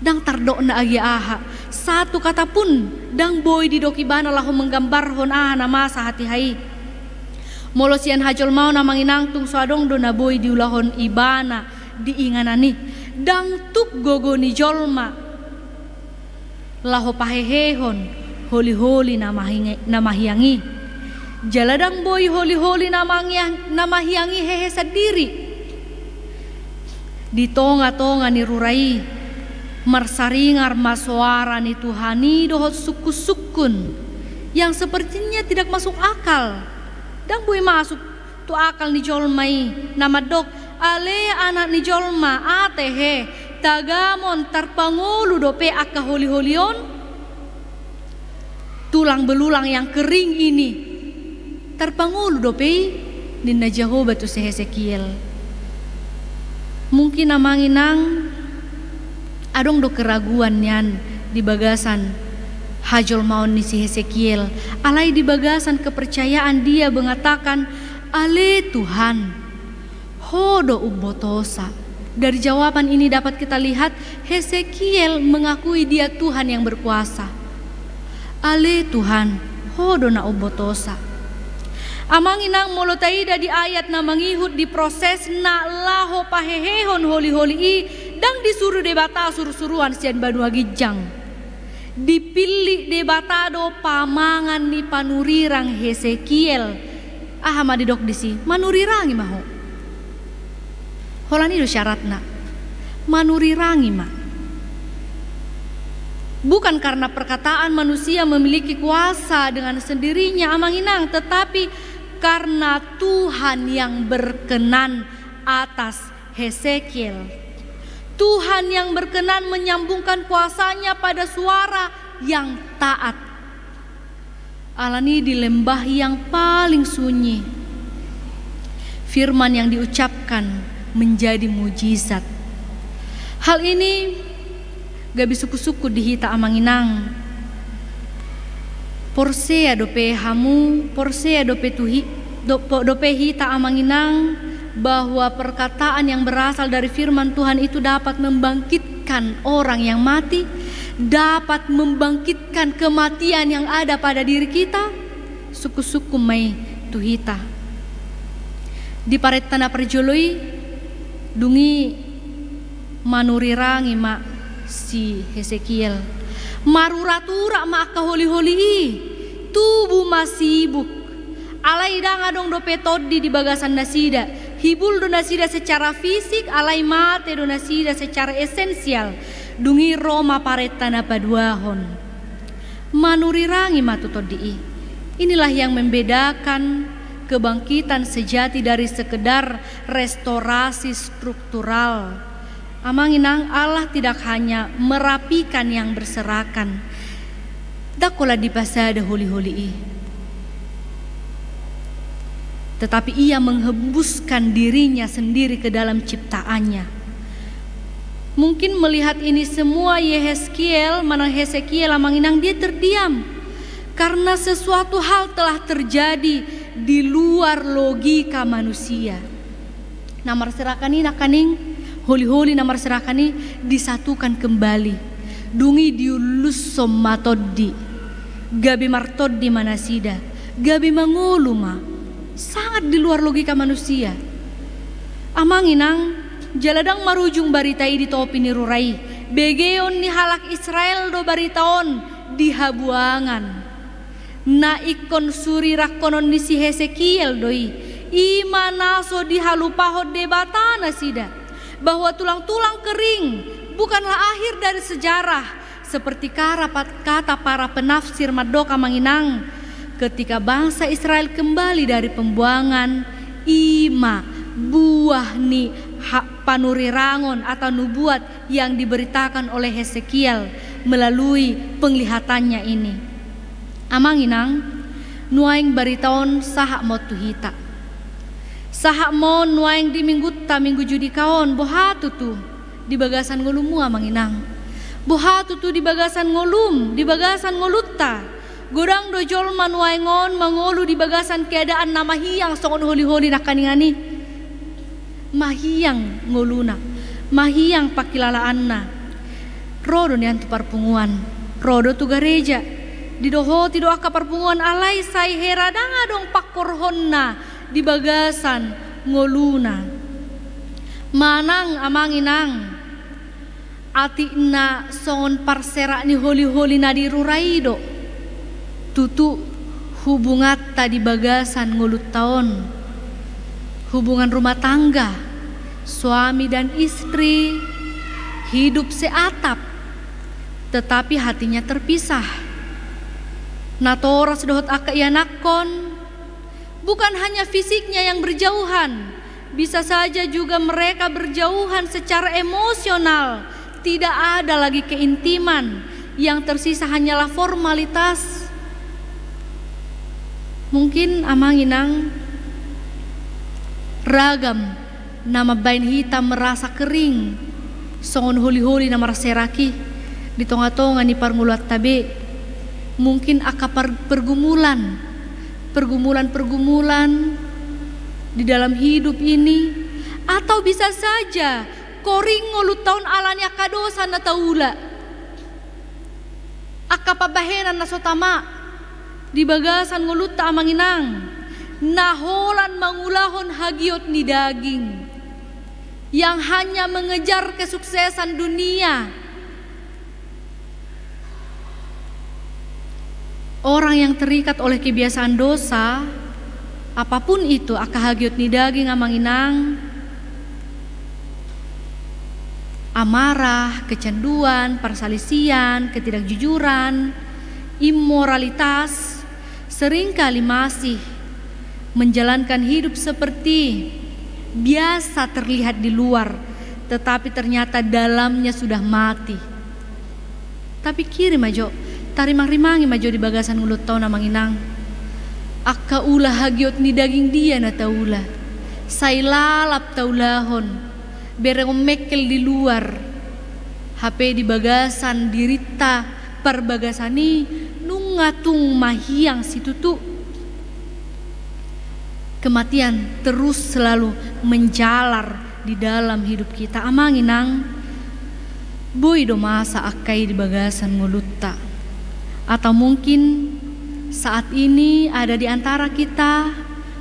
ndang tardokna agi aha. Satu kata pun ndang boi didok ibana laho menggambarhon aha na masa hatiha i. Molo sian hajolmaon amang inang, tung so adong do na boi diulahon ibana di inganan i. Ndang tuk gogo ni jolma laho pahehehon holi-holi na mahinge-, na mahiang i. Jala ndang boi holi-holi na mangiang-, na mahiang i hehe sandiri. Di tonga-tonga ni rura i, marsaringar ma soara ni Tuhan i dohot sungkun-sungkun yang sepertinya tidak masuk akal. Ndang boi masuk tu akal ni jolma i, na mandok, ale anak ni jolma, ate he, tagamon tarpangolu dope angka holi-holi on? Tulang belulang yang kering ini tarpangolu dope i, ninna Jahowa tu si Hesekiel. Mungkin amang inang adong do keraguan nian, di bagasan hajolmaon ni si Hesekiel, alai di bagasan kepercayaan dia mengatakan, "Ale Tuhan, Ho do umbotosa." Dari jawaban ini dapat kita lihat, Hesekiel mengakui Dia Tuhan yang berkuasa. "Ale Tuhan, Ho do na umbotosa." Amang inang, molo taida di ayat na mangihut, di proses na laho pahehehon holi-holi i, ndang disuru Debata suru-suruan sian banua ginjang. Dipillit Debata do pamangan ni panurirang Hesekiel. Aha ma didok disi? Manurirangi ma ho. Holan i do syaratna. Manurirangi ma. Bukan karena perkataan manusia memiliki kuasa dengan sendirinya, amang inang, tetapi karena Tuhan yang berkenan atas Hesekiel. Tuhan yang berkenan menyambungkan kuasa-Nya pada suara yang taat. Alani di lembah yang paling sunyi, firman yang diucapkan menjadi mujizat. Hal ini gabe sungkun-sungkun di hita, amang inang. Porsea dope hamu, porsea dope tu hi-, dope, dope hita, amang inang, bahwa perkataan yang berasal dari firman Tuhan itu dapat membangkitkan orang yang mati, dapat membangkitkan kematian yang ada pada diri kita? Sungkun-sungkun ma i tu hita. Di parenta na parjolo i, dung i manurirangi ma si Hesekiel. Marurat-urat ma angka holi-holi i, tubu ma sibuk. Alai ndang adong dope tondi di bagasan nasida. Hibul do nasida secara fisik, alai mate do nasida secara esensial. Dung i ro ma parenta na paduahon. Manurirangi ma tu tondi i. Inilah yang membedakan kebangkitan sejati dari sekedar restorasi struktural. Amang inang, Allah tidak hanya merapikan yang berserakan. Ndang holan dipasada holi-holi i. Tetapi Ia menghembuskan diri-Nya sendiri ke dalam ciptaan-Nya. Mungkin melihat ini semua, Yehezkiel, manang Hesekiel, amang inang, dia terdiam. Karena sesuatu hal telah terjadi di luar logika manusia. Na marserakan i nangkaning, holi-holi na marserakan i disatukan kembali. Dung i diullushon ma tondi. Gabe martondi ma nasida. Gabe mangolu ma. Sangat di luar logika manusia. Amang inang, jala ndang marujung barita i di topi ni rura i. Begeon ni halak Israel do barita on di habuangan. Na ingkon surirangkonon ni si Hesekiel do i. I ma na so dihalupahon Debata nasida, bahwa tulang-tulang kering bukanlah akhir dari sejarah, seperti karapat kata para penafsir mandok, amang inang, ketika bangsa Israel kembali dari pembuangan, i ma buah ni ha-, panurirangon atau nubuat yang diberitakan oleh Hesekiel melalui penglihatannya ini. Amang inang, nuaeng barita on sahat ma on tu hita. Sahat ma on nuaeng di minggunta, minggu Judika on, boha tutu di bagasan ngolumuna, amang inang? Boha tutu di bagasan ngolum, di bagasan ngolunta? Godang do jolma nuaeng on mangolu di bagasan keadaan na mahiang songon holi-holi nangkaningan i. Mahiang ngoluna, mahiang pangkilalaanna. Ro do nian tu parpunguan, ro do tu gareja. Didohoti do angka parpunguan, alai sai hera ndang adong pangkorhonna di bagasan ngoluna. Manang, amang inang, atikna songon parserak ni holi-holi na di rura i do tutu hubunganta di bagasan ngolunta on. Hubungan rumah tangga, suami dan istri, hidup seatap, tetapi hatinya terpisah. Natoras dohot angka ianakhon, bukan hanya fisiknya yang berjauhan, bisa saja juga mereka berjauhan secara emosional. Tidak ada lagi keintiman, yang tersisa hanyalah formalitas. Mungkin, amang inang, ragam na mambaen hita merasa kering songon holi-holi na marserak i. Di tonga-tonga ni parngoluanta be, mungkin angka par-, pergumulan, pergumulan-pergumulan di dalam hidup ini, atau bisa saja koring ngolunta on ala ni angka dosa na taula. Angka pambahenan na so tama di bagasan ngolunta, amang inang, na holan mangulahon hagiot ni daging, yang hanya mengejar kesuksesan dunia. Orang yang terikat oleh kebiasaan dosa, apapun itu, angka hagiot ni daging, amang inang, amarah, kecanduan, perselisihan, ketidakjujuran, imoralitas, seringkali masih menjalankan hidup seperti biasa terlihat di luar, tetapi ternyata dalamnya sudah mati. Tapikiri ma jo, tarimang-rimangi ma jo di bagasan ngolunta on, amang inang. Angka ula hagiot ni daging dia na taula? Sai lalap taulahon, berengon mengkel di luar, hape di bagasan dirinta parbagasan i nunga tung mahiang situtu. Kematian terus selalu menjalar di dalam hidup kita, amang inang. Boi do masa angka i di bagasan ngolunta? Atau mungkin saat ini ada di antara kita,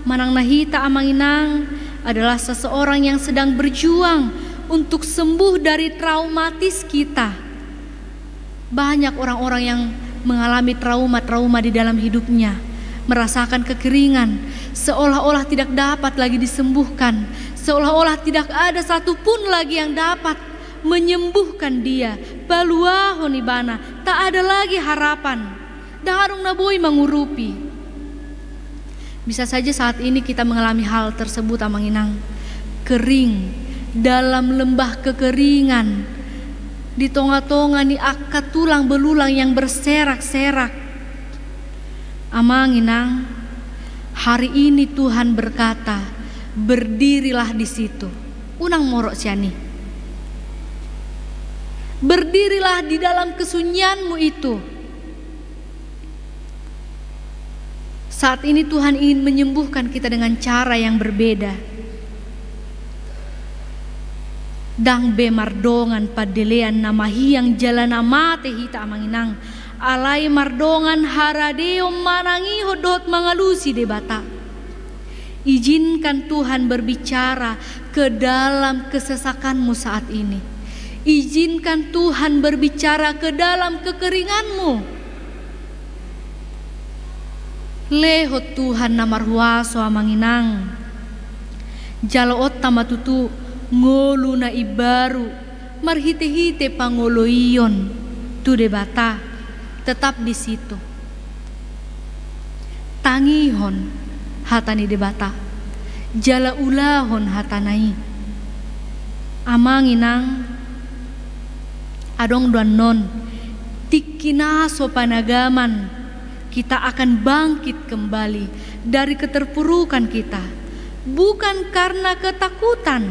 manang na hita, amang inang, adalah seseorang yang sedang berjuang untuk sembuh dari traumatis kita. Banyak orang-orang yang mengalami trauma-trauma di dalam hidupnya, merasakan kekeringan, seolah-olah tidak dapat lagi disembuhkan, seolah-olah tidak ada satu pun lagi yang dapat menyembuhkan dia. Paluahon ibana, tak ada lagi harapan. Ndang adong na boi mangurupi. Bisa saja saat ini kita mengalami hal tersebut, amang inang. Kering, dalam lembah kekeringan, di tonga-tonga ni angka tulang belulang yang berserak-serak. Amang inang, hari ini Tuhan berkata, "Berdirilah di situ." Unang morot sian i. Berdirilah di dalam kesunyianmu itu. Saat ini Tuhan ingin menyembuhkan kita dengan cara yang berbeda. Ndang be mardongan pandelean na mahiang jala na mate hita, amang inang. Alai mardongan haradeon manangihon dohot mangalusi Debata. Izinkan Tuhan berbicara ke dalam kesesakanmu saat ini. Izinkan Tuhan berbicara ke dalam kekeringanmu. Lehon Tuhan na marhuaso, amang inang. Jaloonta ma tutu ngolu na imbaru marhite-hite pangoloion tu Debata. Tetap di situ. Tangihon hata ni Debata, jala ulahon hatana i. Amang inang, adong do annon tingki na so panagaman kita akan bangkit kembali dari keterpurukan kita. Bukan karena ketakutan,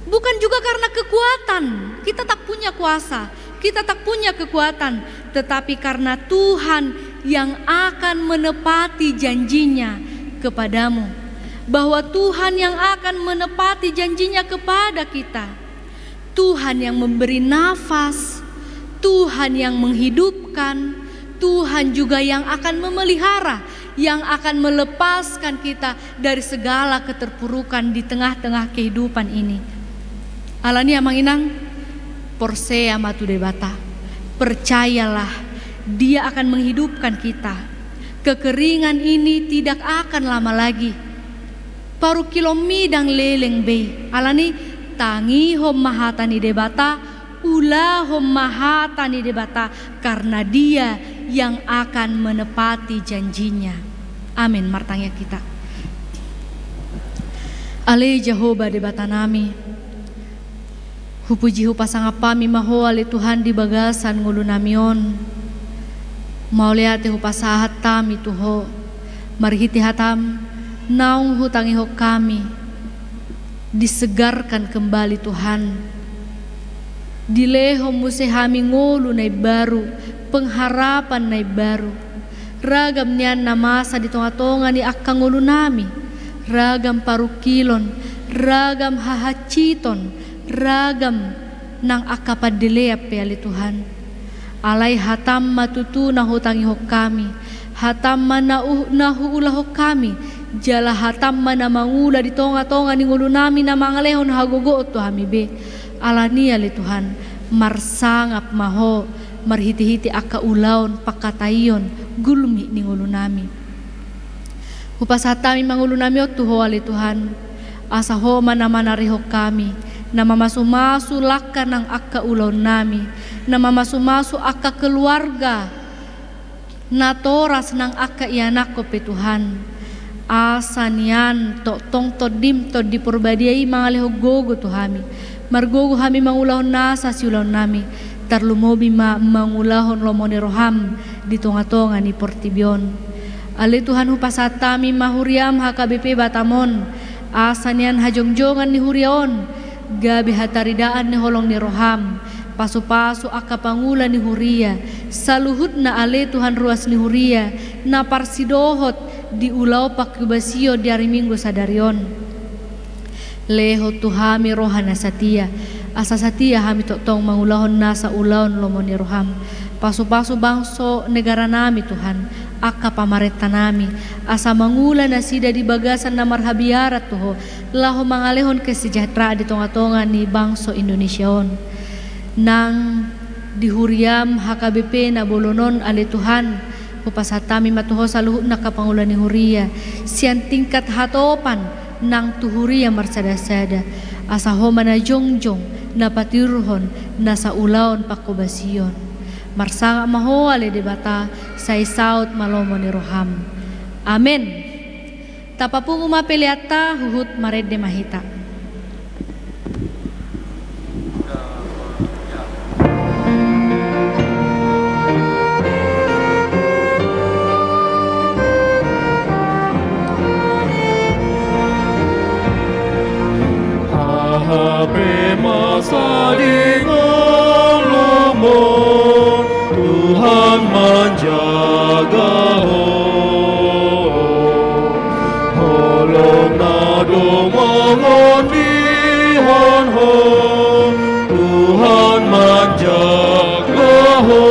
bukan juga karena kekuatan. Kita tak punya kuasa, kita tak punya kekuatan, tetapi karena Tuhan yang akan menepati janjinya kepadamu, bahwa Tuhan yang akan menepati janjinya kepada kita. Tuhan yang memberi nafas, Tuhan yang menghidupkan, Tuhan juga yang akan memelihara, yang akan melepaskan kita dari segala keterpurukan di tengah-tengah kehidupan ini. Alani, amang inang, porsea ma tu Debata. Percayalah, Dia akan menghidupkan kita. Kekeringan ini tidak akan lama lagi. Parungkilonmi ndang leleng be. Alani, tangihon ma hata ni Debata, ulahon ma hata ni Debata, karena Dia yang akan menepati janjinya. Amin. Martangiang hita. Ale Jahowa Debatanami, hupuji hupasangap hami ma Ho ale Tuhan di bagasan ngolunami on. Mauliate hupasahat hami tu Ho, marhite hataM naung hutangihon hami, disegarkan kembali Tuhan. Dilehon muse hami ngolu na imbaru, pengharapan na imbaru. Ragam nian na masa di tonga-tonga ni angka ngolunami, ragam parungkilon, ragam hahansiton, ragam nang angka pandelean pe ale Tuhan. Alai hatam ma tutu na hutangihon hami, hatam ma na, uh, na huulahon hami, jala hatam ma na mangula di tonga-tonga ni ngolunami na mangalehon hagogoon tu hami be. Alani i ale Tuhan, marsangap ma Ho marhite-hite angka ulaon pangkataion gulmi ni ngolunami. Hupasahat hami ma ngolunami on tu Ho ale Tuhan, asa Ho ma na manarihon hami, na mamasu-masu langka nang angka ulaonnami, na mamasu-masu angka keluarga natoras nang angka ianakhon pe Tuhan. Asa nian tongtong Tondim Tondi Porbadia i mangalehon gogo tu hami. Margogo hami mangulahon nasa siulaonnami, tarlumobi ma mangulahon lomo ni roham di tonga-tonga ni portibi on. Ale Tuhan, hupasahat hami ma huriam H K B P Batam on, asa nian hajongjongan ni huria on gabe hataridaan ni holong ni roham. Pasu-pasu angka pangula ni huria, saluhutna ale Tuhan ruas ni huria na parsidohot di ulaon pangkobasion di ari Minggu sadari on. Lehon tu hami roha na satia, asa satia hami tongtong mangulahon nasa ulaon lomo ni roham. Pasu-pasu bangso negaranami Tuhan, angka pamarentanami, asa mangula nasida di bagasan na marhabiaran tu Ho, laho mangalehon kesejahteraan di tonga-tonga ni bangso Indonesia on. Nang di huriam H K B P na bolon on ale Tuhan, hupasahat hami ma tu Ho saluhutna angka pangula ni huria, sian tingkat hatopan nang tu huria marsada-sada, asa Ho ma na jongjong na patiurhon nasa ulaon pangkobasion. Marsangap ma Ho ale Debata, sai saut ma lomo ni roham. Amen. Tapapungu ma peleanta, huhut marende ma hita. Aha pe masa di ngolumon, Tuhan manjaga ho. Holong na domongon dihon ho, Tuhan manjaga ho.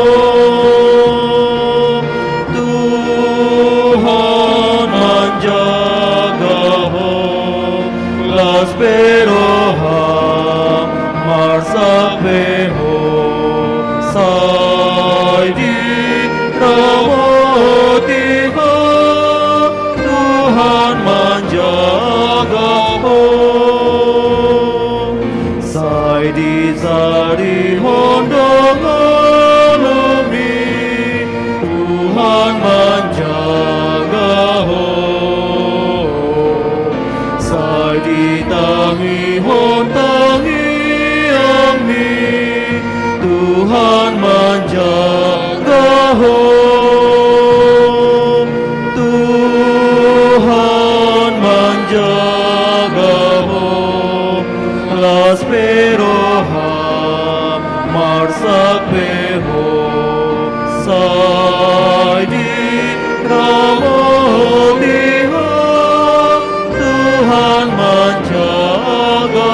Tuhan manjaga ho. Las pe roham, marsak pe ho, sai diramoti ho, Tuhan manjaga ho. Sai dijarihon do ngolumi, Tuhan manjaga ho. Sai ditangihon tangiangmi, Tuhan manjaga ho. Tuhan manjaga ho. Las pe roham, marsak pe ho, sai diramoti ho, Tuhan manjaga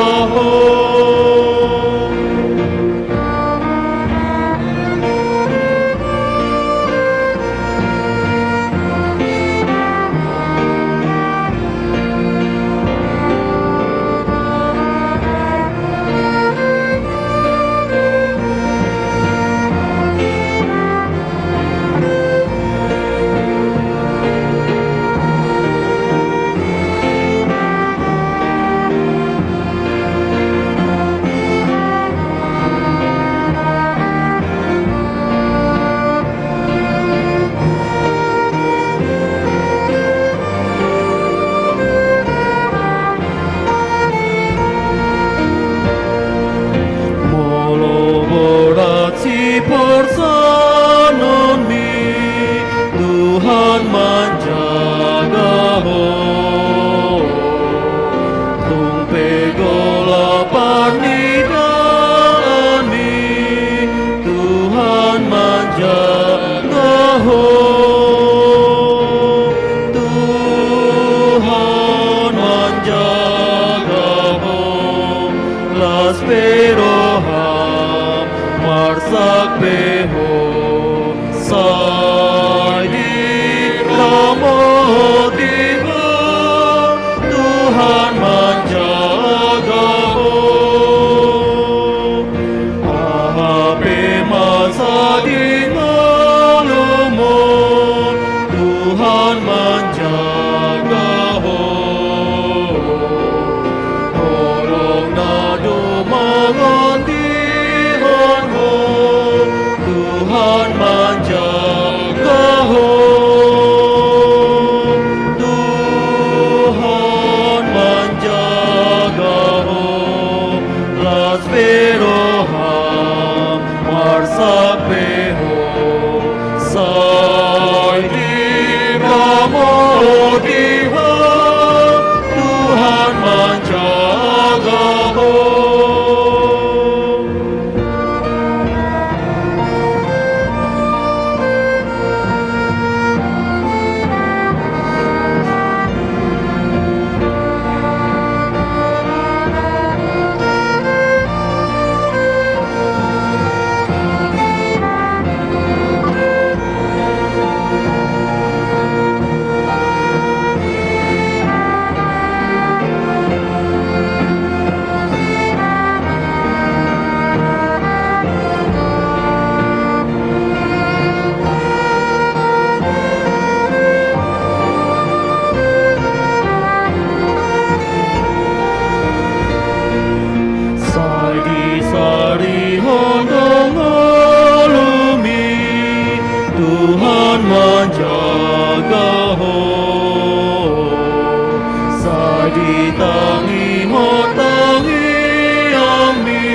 Tangihon tangiangmi,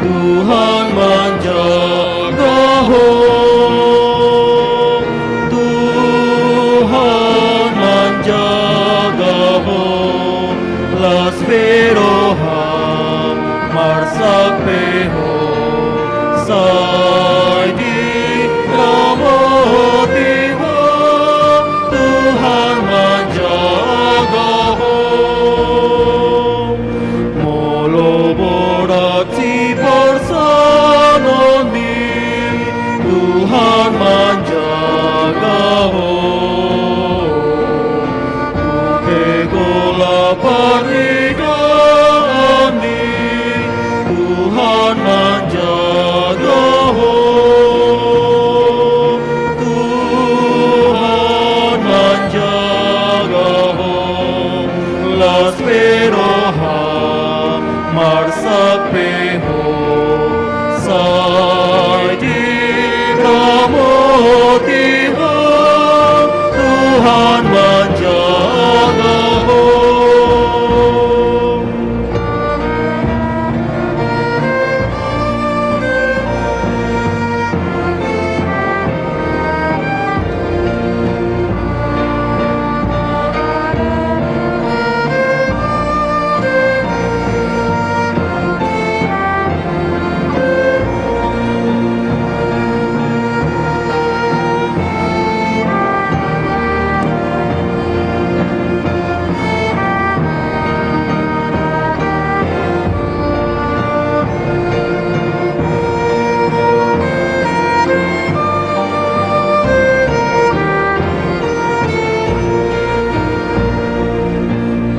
Tuhan manjaga ho. Tuhan manjaga ho. Las pe roham, marsak pe ho. Sai diramoti ho. Tuhan manjaga ho. Molo borat siparsanganmi, Tuhan manjaga ho. Tupe gola parnidaanmi, Tuhan manjaga ho. Tuhan manjaga ho. Las pe roham, marsak pe ho. Sai diramoti ho. Tuhan manjaga ho.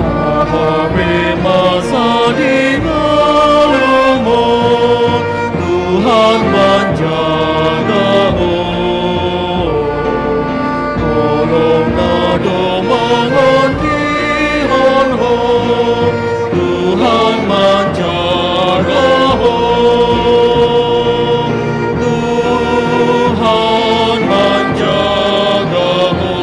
Aha pe masa di ngolum on, Tuhan manjaga ho. Holong na domongkon dihon ho, Tuhan manjaga ho. Tuhan manjaga ho.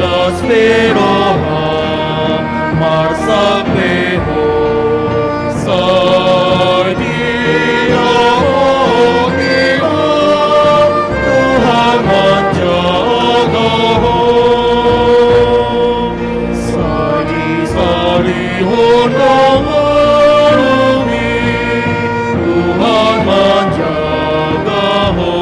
Las pe roham, marsak pe ho. Sai diramoti ho. Tuhan manjaga ho. Sai disalihon do ngolumi. Tuhan manjaga ho.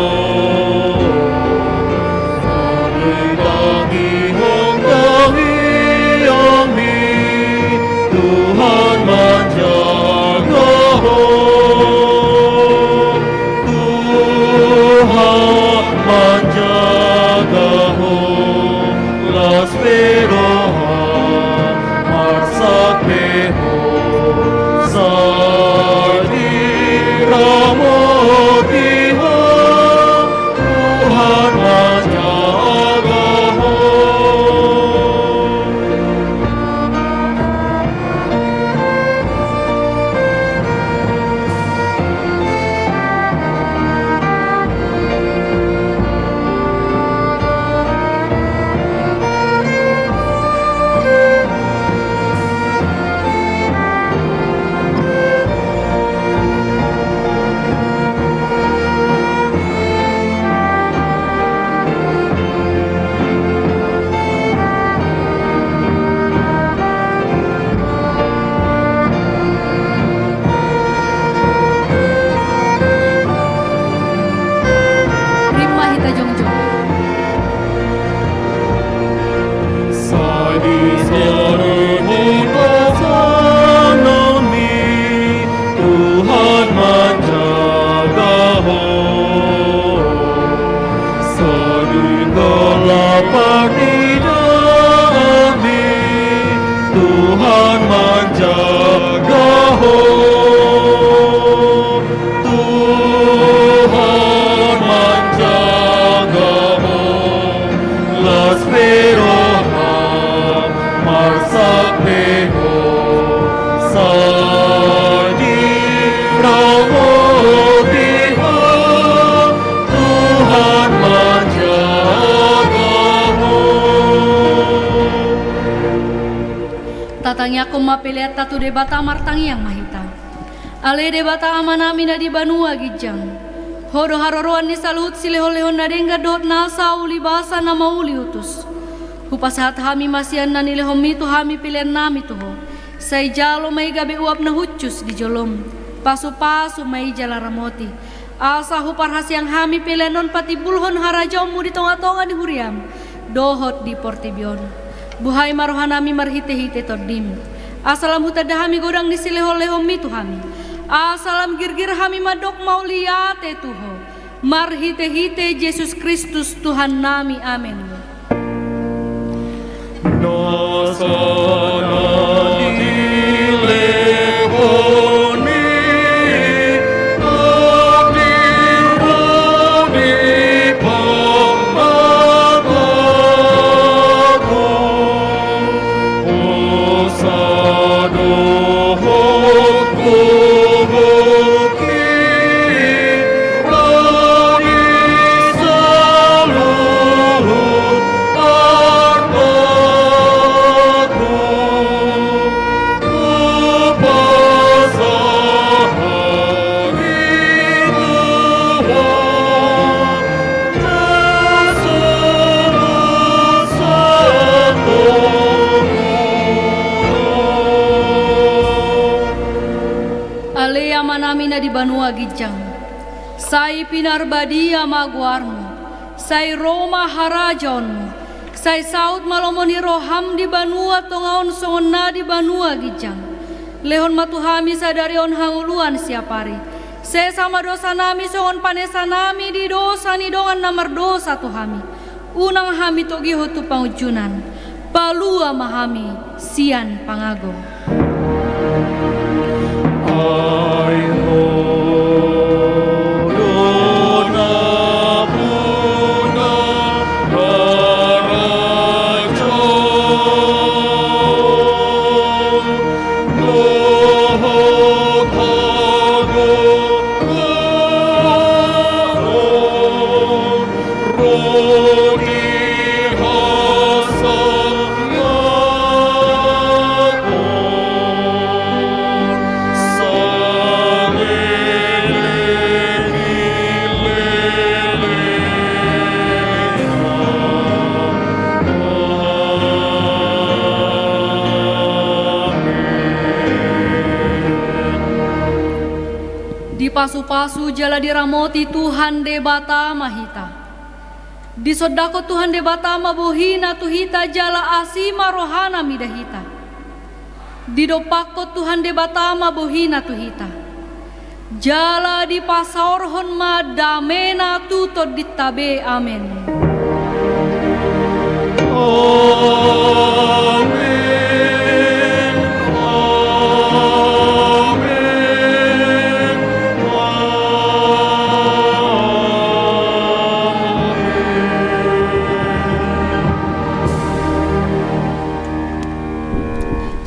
Sai tangihon tangiangmi. Tuhan manjaga ho. Tuhan manjaga ho. Las pe roham, marsak pe ho. Sai diramoti ho. Tuhan manjaga ho. Rima hita jongjong. Sai disalihon tangiangmi, Tuhan manjaga ho. Sai digola parnidaanmi, Tuhan manjaga ho. Tuhan manjaga ho. Las pe roham, marsak pe ho. Sai diramoti ho. Tuhan manjaga ho. Tangiangkon ma peleanta tu Debata. Martangiang ma hita. Ale Debata Amanami na di banua ginjang, Ho do haroroan ni saluhut silehonlehon na denggan dohot nasa uli basa na mauli utus. Hupasahat hami ma sian na nilehonMi tu hami peleannami tu Ho. Sai jalo ma i gabe uap na hushus di joloM. Pasupasu ma i jala ramoti, asa huparhaseang hami pelean on patimbulhon harajaonMu di tongatonga ni huriaM dohot di portibi on. Buhai ma rohanami marhitehite TondiM, asa lam hutanda hami godang ni silehonlehonMi tu hami, asa lam girgir hami mandok mauliate tu Ho, marhitehite Jesus Kristus Tuhannami. Amen. Na sa na nilehon ni takdirMu di pangkatangku, hosa dohot gogo Ale Amanami na di banua ginjang, sai pinarbadia ma goarMu, sai ro ma harajaonMu, sai saut ma lomo ni rohaM di banua tonga on songon na di banua ginjang. Lehon ma tu hami sadari on hangoluan siapari. Sesa ma dosanami songon panesanami di dosa ni dongan na mardosa tu hami. Unang hami togihon tu pangunjunan. Palua ma hami sian pangago. Ai Ho do nampuna harajaon dohot hagogoon. Dipasupasu jala diramoti Tuhan Debata ma hita. Disondangkon Tuhan Debata ma bohiNa tu hita jala asi ma rohaNa mida hita. Didompakkon Tuhan Debata ma bohiNa tu hita. Jala dipasaorhon ma dameNa tu tondinta be. Amen. Amen. Amen.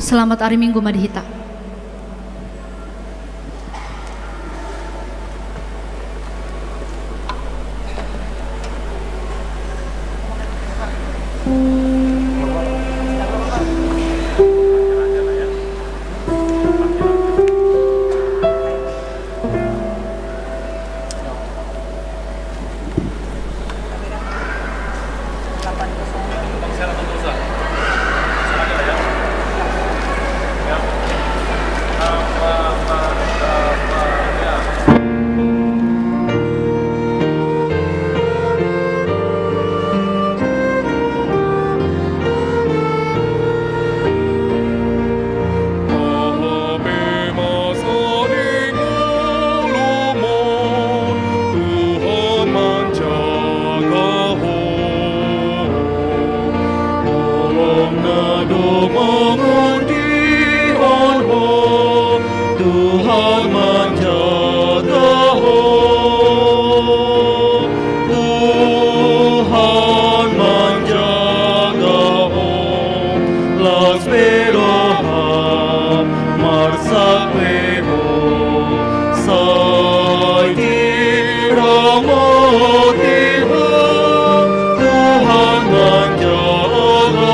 Selamat ari Minggu ma di hita. Tuhan manjaga ho, Tuhan manjaga ho, las pe roham, marsak pe ho, sai diramoti ho, Tuhan manjaga ho.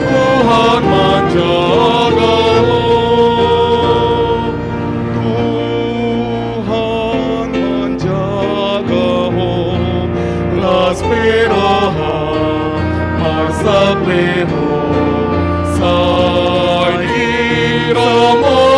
Tuhan manjaga ho. Tuhan manjaga ho. Las pe roham, marsak pe ho. Sai hira mo